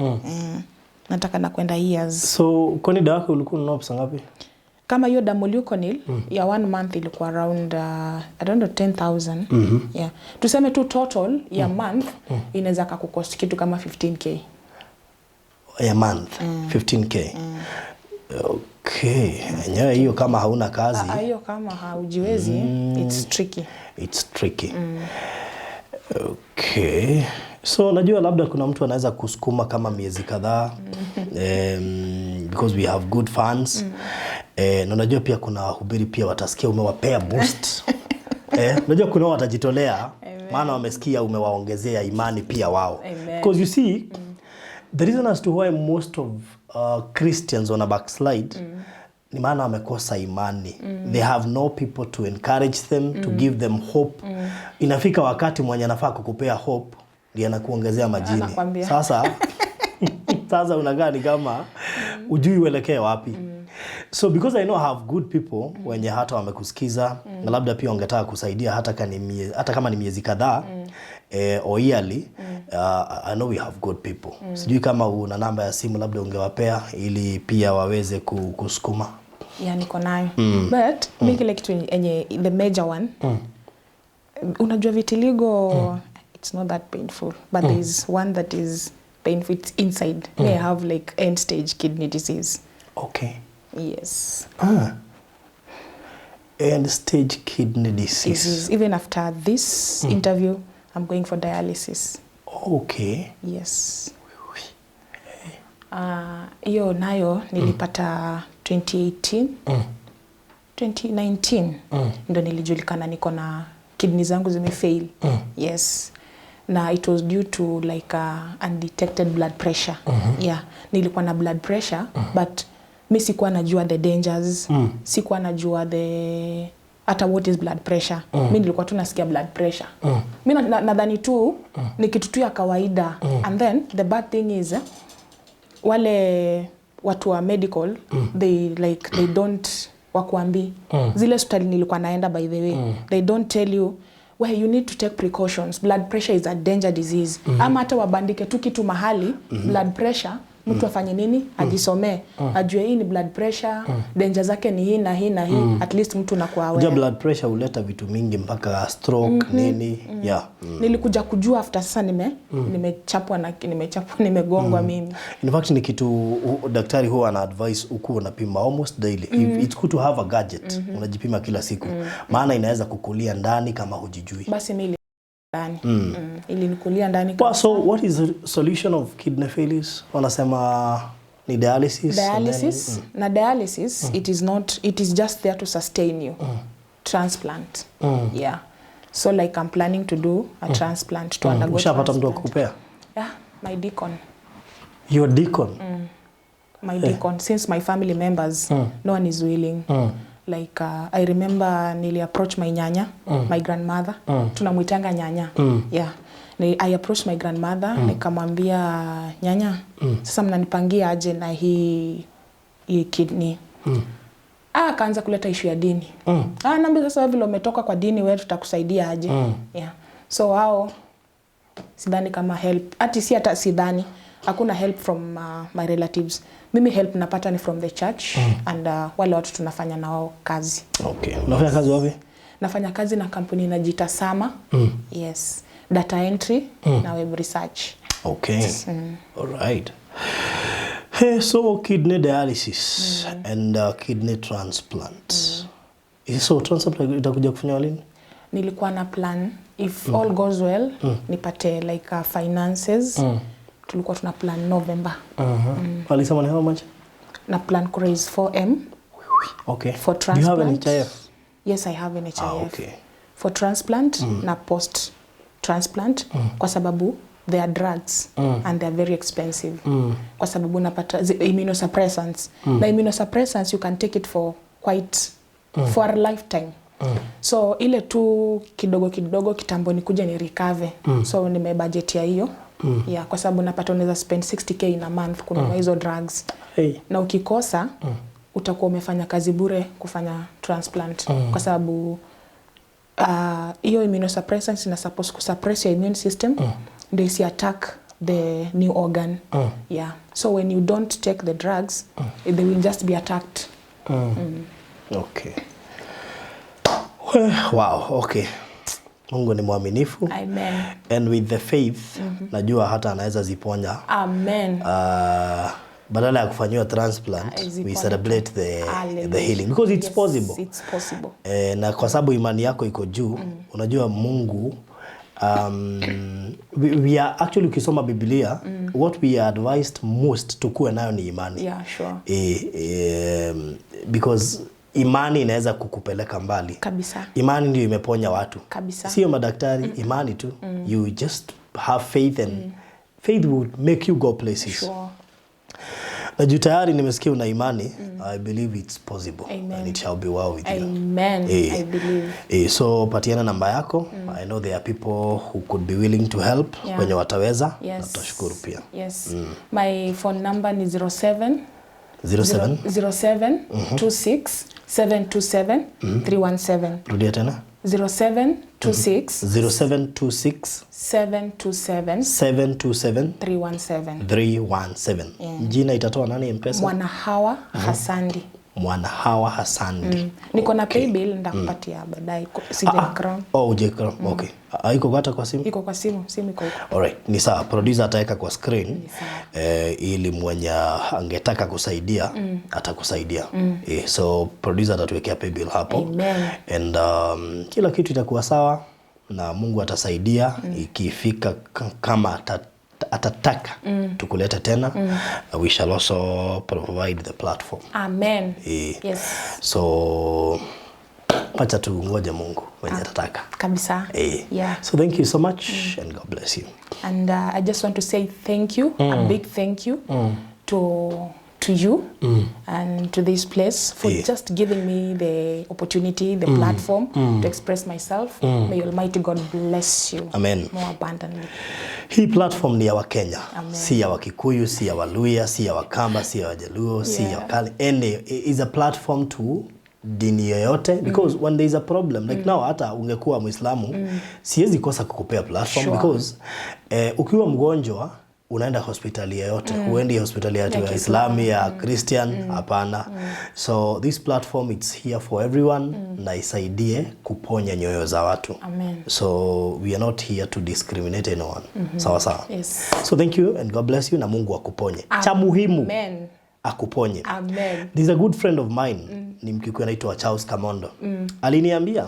Nataka na kwenda years. So kwani dawa yako ulikuwa unanunua pesa ngapi? Kama hiyo Damoluconil ya one month ilikuwa around I don't know, 10,000. Yeah. Tuseme tu total ya month inaweza kakucost kitu kama 15K. A month 15K. Okay. Enyewe hiyo kama hauna kazi. Ah, hiyo kama haujiwezi, it's tricky. It's tricky. Okay. So najua labda kuna mtu anaweza kusukuma kama miezi kadhaa, because we have good fans. Na unajua pia kuna wahubiri pia watasikia umewapea boost. Unajua kuna watajitolea maana wamesikia umewaongezea imani pia wao. Amen. Because you see, the reason as to why most of Christians wana backslide ni maana wamekosa imani. They have no people to encourage them, to give them hope. Inafika wakati mwenye anafaa kukupea hope ndiye anakuongezea majini. Anakwambia. Sasa unakaa ni kama ujui uelekee wapi. So because I know I have good people wenye hata wamekusikiza na labda pia wangetaka kusaidia hata kama ni miezi kadhaa, or yearly, I know we have good people. Sijui kama una namba ya simu labda ungewapea ili pia waweze kusukuma. Yeah, niko nayo, but mi kile kitu enye the major one, unajua vitiligo, it's not that painful, but there is one that is painful. It's inside. Me, I have like end stage kidney disease. Yes. Ah. End stage kidney disease. Disease. Even after this interview, I'm going for dialysis. Yes. Hiyo nayo nilipata 2018, 2019 ndo nilijulikana niko na kidney zangu zimefail. Yes, na it was due to like undetected blood pressure. Yeah, nilikuwa na blood pressure, but mi sikuwa najua the dangers, sikuwa najua the hata what is blood pressure. Mi nilikuwa tu nasikia blood pressure, mi nadhani tu ni kitu tu ya kawaida. And then the bad thing is, wale watu wa medical, they like they don't wakuambi. Zile hospitali nilikuwa naenda, by the way, they don't tell you, well, you need to take precautions, blood pressure is a danger disease, ama hata wabandike tu kitu mahali, blood pressure, mtu afanye nini, ajisomee, ajue hii ni blood pressure, danger zake ni hii na hii na hii. At least mtu nakuwa aware. Unajua blood pressure huleta vitu mingi mpaka stroke, nini. Yeah. Nilikuja kujua after sasa nimechapwa na nimechapwa, nimegongwa mimi. In fact ni kitu daktari huwa ana advise ukuwa unapima almost daily. If it's good to have a gadget, unajipima kila siku. Maana inaweza kukulia ndani kama hujijui. Basi mi ndani, ilinikulia ndani. Well, so what is the solution of kidney failures? Wanasema ni dialysis and then- Dialysis. Na dialysis, it is not, it is just there to sustain you. Transplant, yeah. So like I'm planning to do a transplant, to undergo Ushapata mtu wa transplant. kukupea? Yeah, my deacon. Your deacon. My deacon, since my family members, no one is willing. Like I remember nili approach my nyanya, my grandmother, tunamwitanga nyanya. Yeah. I approached my grandmother, nikamwambia, "Nyanya, sasa mnanipangia aje na hii kidney?" Ah, akaanza kuleta ishu ya dini. Ah, naambia, "Sasa wewe vile umetoka kwa dini, wewe tutakusaidia aje?" Yeah. So wao sidhani kama help, ati si hata sidhani, hakuna help from my relatives. Mimi help napata ni from the church and wale watu tunafanya na wao kazi. Okay. Unafanya kazi wapi? Nafanya kazi na kampuni inajiita Sama. Yes, data entry na web research. Okay. All right. Hey, so kidney dialysis and kidney transplant. So transplant itakuja kufanywa lini? Nilikuwa na plan, if all goes well, nipate like finances, tulikuwa tuna plan November. Walisema ni how much? Na plan ku raise 4M. For Do you have transplant. NHIF? Yes, I have NHIF. Ah, okay. For transplant na post transplant, kwa sababu they are drugs and they are very expensive, kwa sababu unapata immunosuppressants, na immunosuppressants you can take it for quite for a lifetime. So ile tu kidogo kidogo kitambo nikuje ni recover. So nimebudgetia hiyo, yeah, kwa sababu unapata unaweza spend 60K in a month kununua hizo drugs. Hey. Na ukikosa, utakuwa umefanya kazi bure kufanya transplant, kwa sababu hiyo immunosuppressants ina suppose kusuppress your immune system ndio isi attack the new organ. Yeah, so when you don't take the drugs, they will just be attacked. Okay. Wow, okay. Mungu ni mwaminifu. Amen. And with the faith, najua hata anaweza ziponya. Amen. Badala ya kufanyiwa transplant, we Ziponya. Celebrate the Hallelujah. healing because it's Yes, possible. it's possible. Eh, na kwa sababu imani yako iko juu, unajua Mungu, we are actually, ukisoma Biblia, what we are advised most tukuwe nayo ni imani. Eh, because imani inaweza kukupeleka mbali. Imani ndio imeponya watu. Sio madaktari, imani tu. You just have faith and faith will make you go places. Na juu tayari nimesikia una imani, I believe it's possible. Amen. And it shall be well with you. Amen. Eh. I believe. Eh, so patiana namba yako. I know there are people who could be willing to help wenye wataweza, na tutashukuru pia. Yes, my phone number ni 07 07 07 26 727 317. Rudia tena. 07 26 0726 727 727 317. 317. Jina itatoa nani Mpesa? Mwana Hawa Hasandi. Mwana Hawa Hasandi. Niko na paybill, ndakupatia baadaye. Sija crown. Oh, uje. Okay. Ah, iko hata kwa simu? Iko kwa simu, simu iko huko. Alright, ni sawa. Producer ataweka kwa screen, Ni sawa. ili mwenye angetaka kusaidia atakusaidia. Eh, so producer atatuwekea paybill hapo. Amen. And kila kitu itakuwa sawa na Mungu atasaidia. Ikifika kama atataka tukulete tena, we shall also provide the platform. Amen. Eh, so wacha tungoje Mungu mwenye atataka. Kabisa. Eh. Yeah. So thank you so much and God bless you. And I just want to say thank you, a big thank you to you and to this place for just giving me the opportunity, the platform to express myself. May Almighty God bless you Amen. More abundantly. Hii platform ni ya Wakenya, Amen. Si ya Wakikuyu, si ya Waluya, si ya Wakamba, si ya Wajaluo, si ya Wakale. Any is a platform to dini yoyote, because when there is a problem like now, hata ungekuwa Muislamu, siwezi kosa kukupea platform, because ukiwa mgonjwa unaenda hospitali yoyote, huendi hospitali ya Ya ya Islamu, ya Christian, hapana. So this platform, it's here for everyone na isaidie kuponya nyoyo za watu. Amen. So we are not here to discriminate anyone. Sawa sawa. Yes. So thank you and God bless you, na Mungu akuponye. Cha muhimu, Amen. akuponye. Amen. There's a good friend of mine, ni Mkikuyu, anaitwa Charles Kamondo. Aliniambia,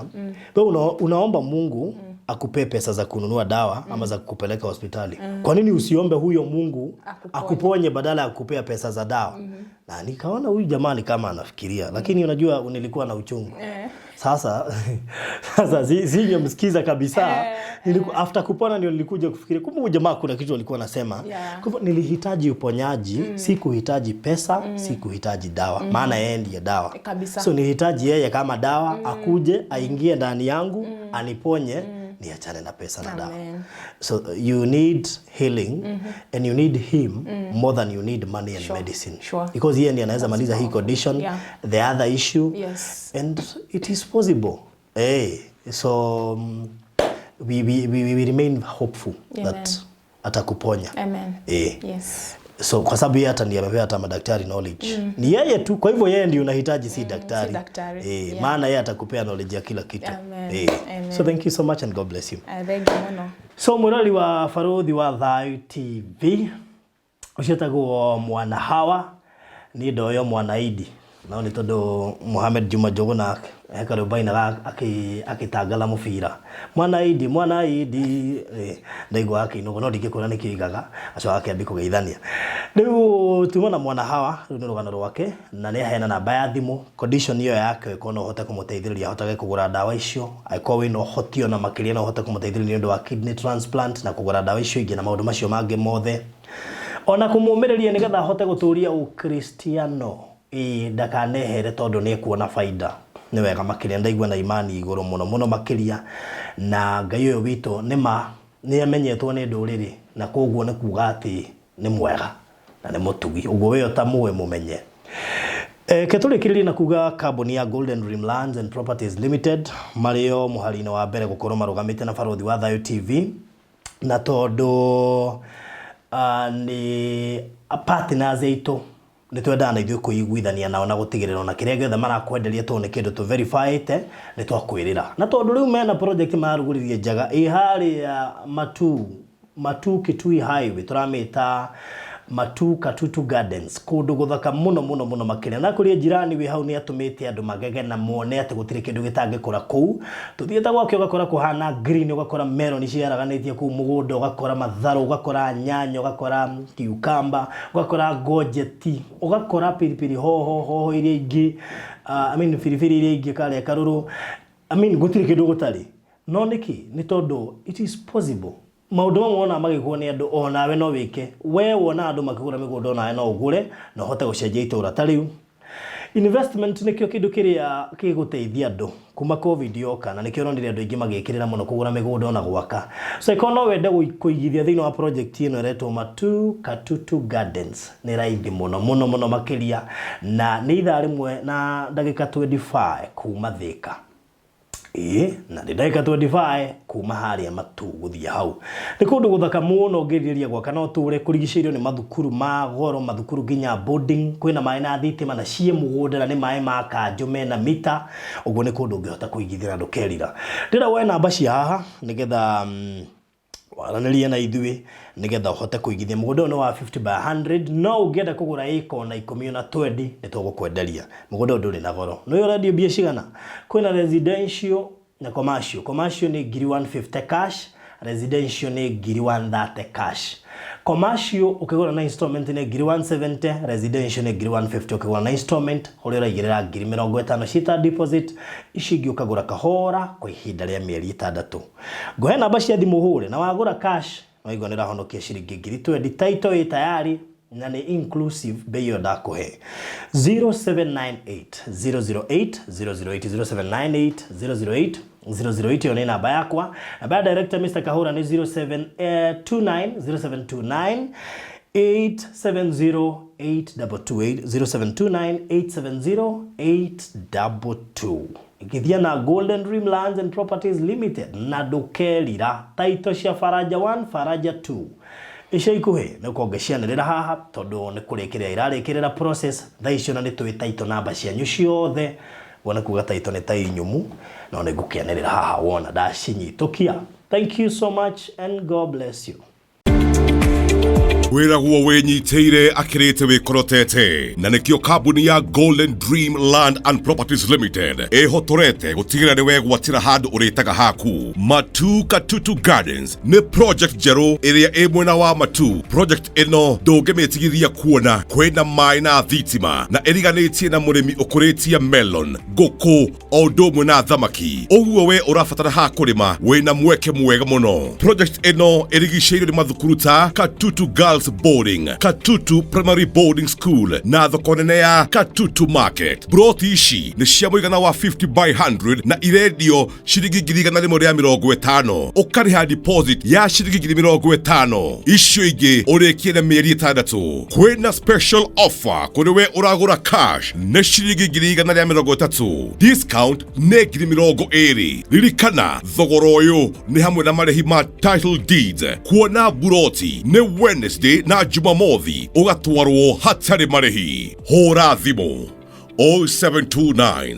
wewe unaomba Mungu akupee pesa za kununua dawa ama za kukupeleka hospitali. Kwa nini usiombe huyo Mungu Akuponye. akuponye badala ya kukupea pesa za dawa? Na nikaona huyu jamaa ni kama anafikiria, lakini unajua nilikuwa na uchungu. Sasa singemsikiza kabisa. After kupona ndio nilikuja kufikiria kumbe huyu jamaa kuna kitu alikuwa anasema. Kwa hivyo nilihitaji uponyaji, si kuhitaji pesa, si kuhitaji dawa, maana yeye ndiye dawa. So nilihitaji yeye kama dawa, akuje aingie ndani yangu, aniponye, niachane na pesa na dawa. Amen. So you need healing and you need him more than you need money and medicine. Because yeye ndiye anaweza maliza hii condition, the other issue, and it is possible. Hey, so we remain hopeful Amen. that atakuponya. Amen. Eh. Yes. So kwa sababu yeye hata ndiye amepea hata madaktari knowledge. Ni yeye tu, kwa hivyo yeye ndiye unahitaji, si daktari. Si daktari. Eh, maana yeye atakupea knowledge ya kila kitu. Amen. Eh. Amen. So thank you so much and God bless you. Thank you muno. So mwirori wa Baruthi wa Thayu TV, ũcio etagwo Mwana Hawa, niĩ ndoyo Mwanaidi. No nĩ tondũ Mohamed Juma Njuguna he karwĩmbo ainaga agĩtangatha mũbira, mwana Idi, mwana Idi, ndaigua akĩinwo no ndingĩkwĩra nĩkĩ oigaga, acoka akĩambia kũgeithania. Rĩu tuma na mwana hawa, rĩu nĩ rũgano rwake na nĩ aheana namba ya thimũ, condition ĩyo yake ĩkorwo no ũhote kũmũteithĩrĩria ahotage kũgũra ndawa icio, angĩkorwo wĩna ũhoti ona makĩria no ũhote kũmũteithĩrĩria nĩ ũndũ wa kidney transplant na kũgũra ndawa icio ingĩ na maũndũ macio mangĩ mothe. Ona kũmũmĩrĩria nĩgetha ahote gũtũria ũkristiano, ĩĩ ndakanehere tondũ nĩ ekuona baida. Nĩ wega makĩria, ndaigua na imani igũrũ mũno mũno makĩria, na Ngai ũyũ witũ nĩ ma nĩ amenyetwo nĩ ndũrĩrĩ, na koguo nĩ kuga atĩ nĩ mwega na nĩ mũtugi, ũguo we ũtamũĩ mũmenye. Ke tũrĩkĩrĩrie na kuga kambuni ya Golden Dream Lands and Properties Limited marĩo mũhari-inĩ wa mbere gũkorwo marũgamĩte na Barũthi wa Thayũ TV, na tondũ nĩ partners aitũ nĩ twendaga na ithuĩ kũiguithania nao na gũtigĩrĩra ona kĩrĩa gĩothe marakwenderia tondũ nĩ kĩndũ tũ verifyĩte nĩ twakwĩrĩra. Na tondũ rĩu mena project marugũririe njega ĩ harĩa Matu Kitui Highway, tũramĩta Matu Katutu Gardens, kũndũ gũthaka mũno mũno mũno makĩria. Na kũrĩ jirani wĩ hau nĩ atũmĩte andũ magege na mone atĩ gũtirĩ kĩndũ gĩtangĩkũra kũu. Tũthiĩte gwake ũgakora kũhana green, ũgakora melon ciaraganĩtie kũu mũgũnda, ũgakora matharũ, ũgakora nyanya, ũgakora cucumber, ũgakora ngojeti, ũgakora pilipili hoho, hoho iria ingĩ, I mean biribiri iria ingĩ karĩa karũrũ, I mean gũtirĩ kĩndũ gũtarĩ. No nĩkĩ? Nĩ tondũ it is possible. Maũndũ mamwe wonaga magĩkwo nĩ andũ onawe no wĩke. We wonaga andũ makĩgũra mĩgũnda onawe no ũgũre na ũhote gũcenjia itũra. Ta rĩu investment nĩkĩo kĩndũ kĩrĩa gĩgũteithia andũ kuma COVID yoka, na nĩkĩo ũronire andũ aingĩ magĩkĩrĩra mũno kũgũra mĩgũnda ona gwaka. So ĩkorwo no wende kũigithia thĩinĩ wa project ĩno ĩretwo Matu Katutu Gardens, nĩ raithi mũno mũno mũno makĩria, na nĩ ithaa rĩmwe na ndagĩka 25 kuma Thika. Ĩĩ, na nĩ ndagĩka 25 kuma harĩa Matu gũthiĩ hau. Nĩ kũndũ gũthaka mũno ũngĩrirĩria gwaka no ũtũre, kũrigicĩirio nĩ mathukuru ma goro, mathukuru nginya boarding, kwĩna maĩ na thitima na ciĩ mũgũnda na nĩ maĩ ma kanjũ mena mita, ũguo nĩ kũndũ ũngĩhota kũigithia na ndũkerira. Ndĩrenda woe namba cia haha nĩgetha waranĩrie na ithuĩ nĩgetha ũhote kũigithia. Mũgũnda ũyũ nĩ wa 50 by 100, no ũngĩenda kũgũra ĩka ona 10 ona 20 nĩ tũgũkwenderia. Mũgũnda ũyũ ndũrĩ na goro. Nĩ ũrendio mbia cigana? Kwĩna residential na commercial. Commercial nĩ ngiri 150 cash, residential nĩ ngiri 130 cash. Commercial ũkĩgũra na installment nĩ ngiri 170, residential nĩ ngiri 150 ũkĩgũra na installment, ũrĩa ũraigĩrĩra ngiri 50 cita deposit, ici ingĩ ũkagũra kahora kwa ihinda rĩa mĩeri 6. Ngũhe namba cia thimũ ũhũre, na wagũra cash waigua nĩ ũrahonokia ciringi ngiri 20. Title ĩ tayari na nĩ inclusive bei ĩyo ndakũhe. 0798 008 008, 0798 008 008, ĩyo nĩ namba yakwa. Namba ya director Mr. Kahura nĩ 0729 0729 870 8228, 0729 870 822. Igithia na Golden Dream Lands and Properties Limited na ndũkerira. Title cia Faraja 1, Faraja 2 ica ikuhĩ nĩ ũkorwo ngĩcianĩrĩra haha tondũ nĩ kũrĩkĩrĩra irarĩkĩrĩra process thaa icio, na nĩ tũĩ title namba cianyu ciothe. Wona kuga title nĩ tai nyũmũ, no nĩ ngũkĩanĩrĩra haha wona ndacinyitũkia. Thank you so much and God bless you. Wĩragwo wĩnyitĩire akĩrĩte wĩkorotete, na nĩkĩo kambuni ya Golden Dream Land and Properties Limited ĩhotorete gũtigĩrĩra nĩ wegwatĩra handũ ũrĩtaga haku. Matu Katutu Gardens nĩ project njerũ ĩrĩa ĩ mwena wa Matu. Project ĩno ndũngĩmĩtigithia kuona kwĩna maĩ na thitima, na ĩriganĩtie na mũrĩmi ũkũrĩtie melon, ngũkũ o ũndũ ũmwe na thamaki. Ũguo we ũrabatara ha kũrĩma, wĩna mweke mwega mũno. Project ĩno ĩrigicĩirio nĩ mathukuru ta Katutu Girls Boarding, Katutu Primary Boarding School na thoko nene ya Katutu Market. Broti ici nĩ cia mũigana wa 50 by 100 na irendio ciringi 150,000, ũkarĩha deposit ya ciringi 50,000, icio ingĩ ũrĩkie na mĩeri 6. Kwĩna special offer kũrĩ we ũragũra cash, nĩ ciringi 130,000, discount nĩ 20,000. Ririkana thogora ũyũ nĩ hamwe na marĩhi ma title deeds. Kuona buroti nĩ Wednesday na Jumamothi, ũgatwarwo hatarĩ marĩhi. Hũra thimũ 0729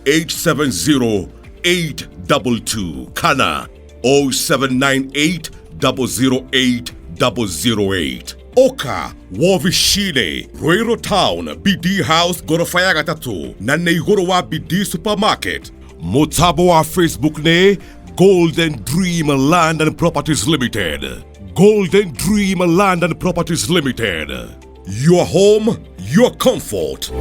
870 822 kana 0798 008 008. Ũka wobici-inĩ Ruiru Town, BD House, ngoroba ya gatatũ na nĩ igũrũ wa BD Supermarket. Mũtambo wa Facebook nĩ Golden Dream Land and Properties Limited. Golden Dream Land and Properties Limited. Your home, your comfort.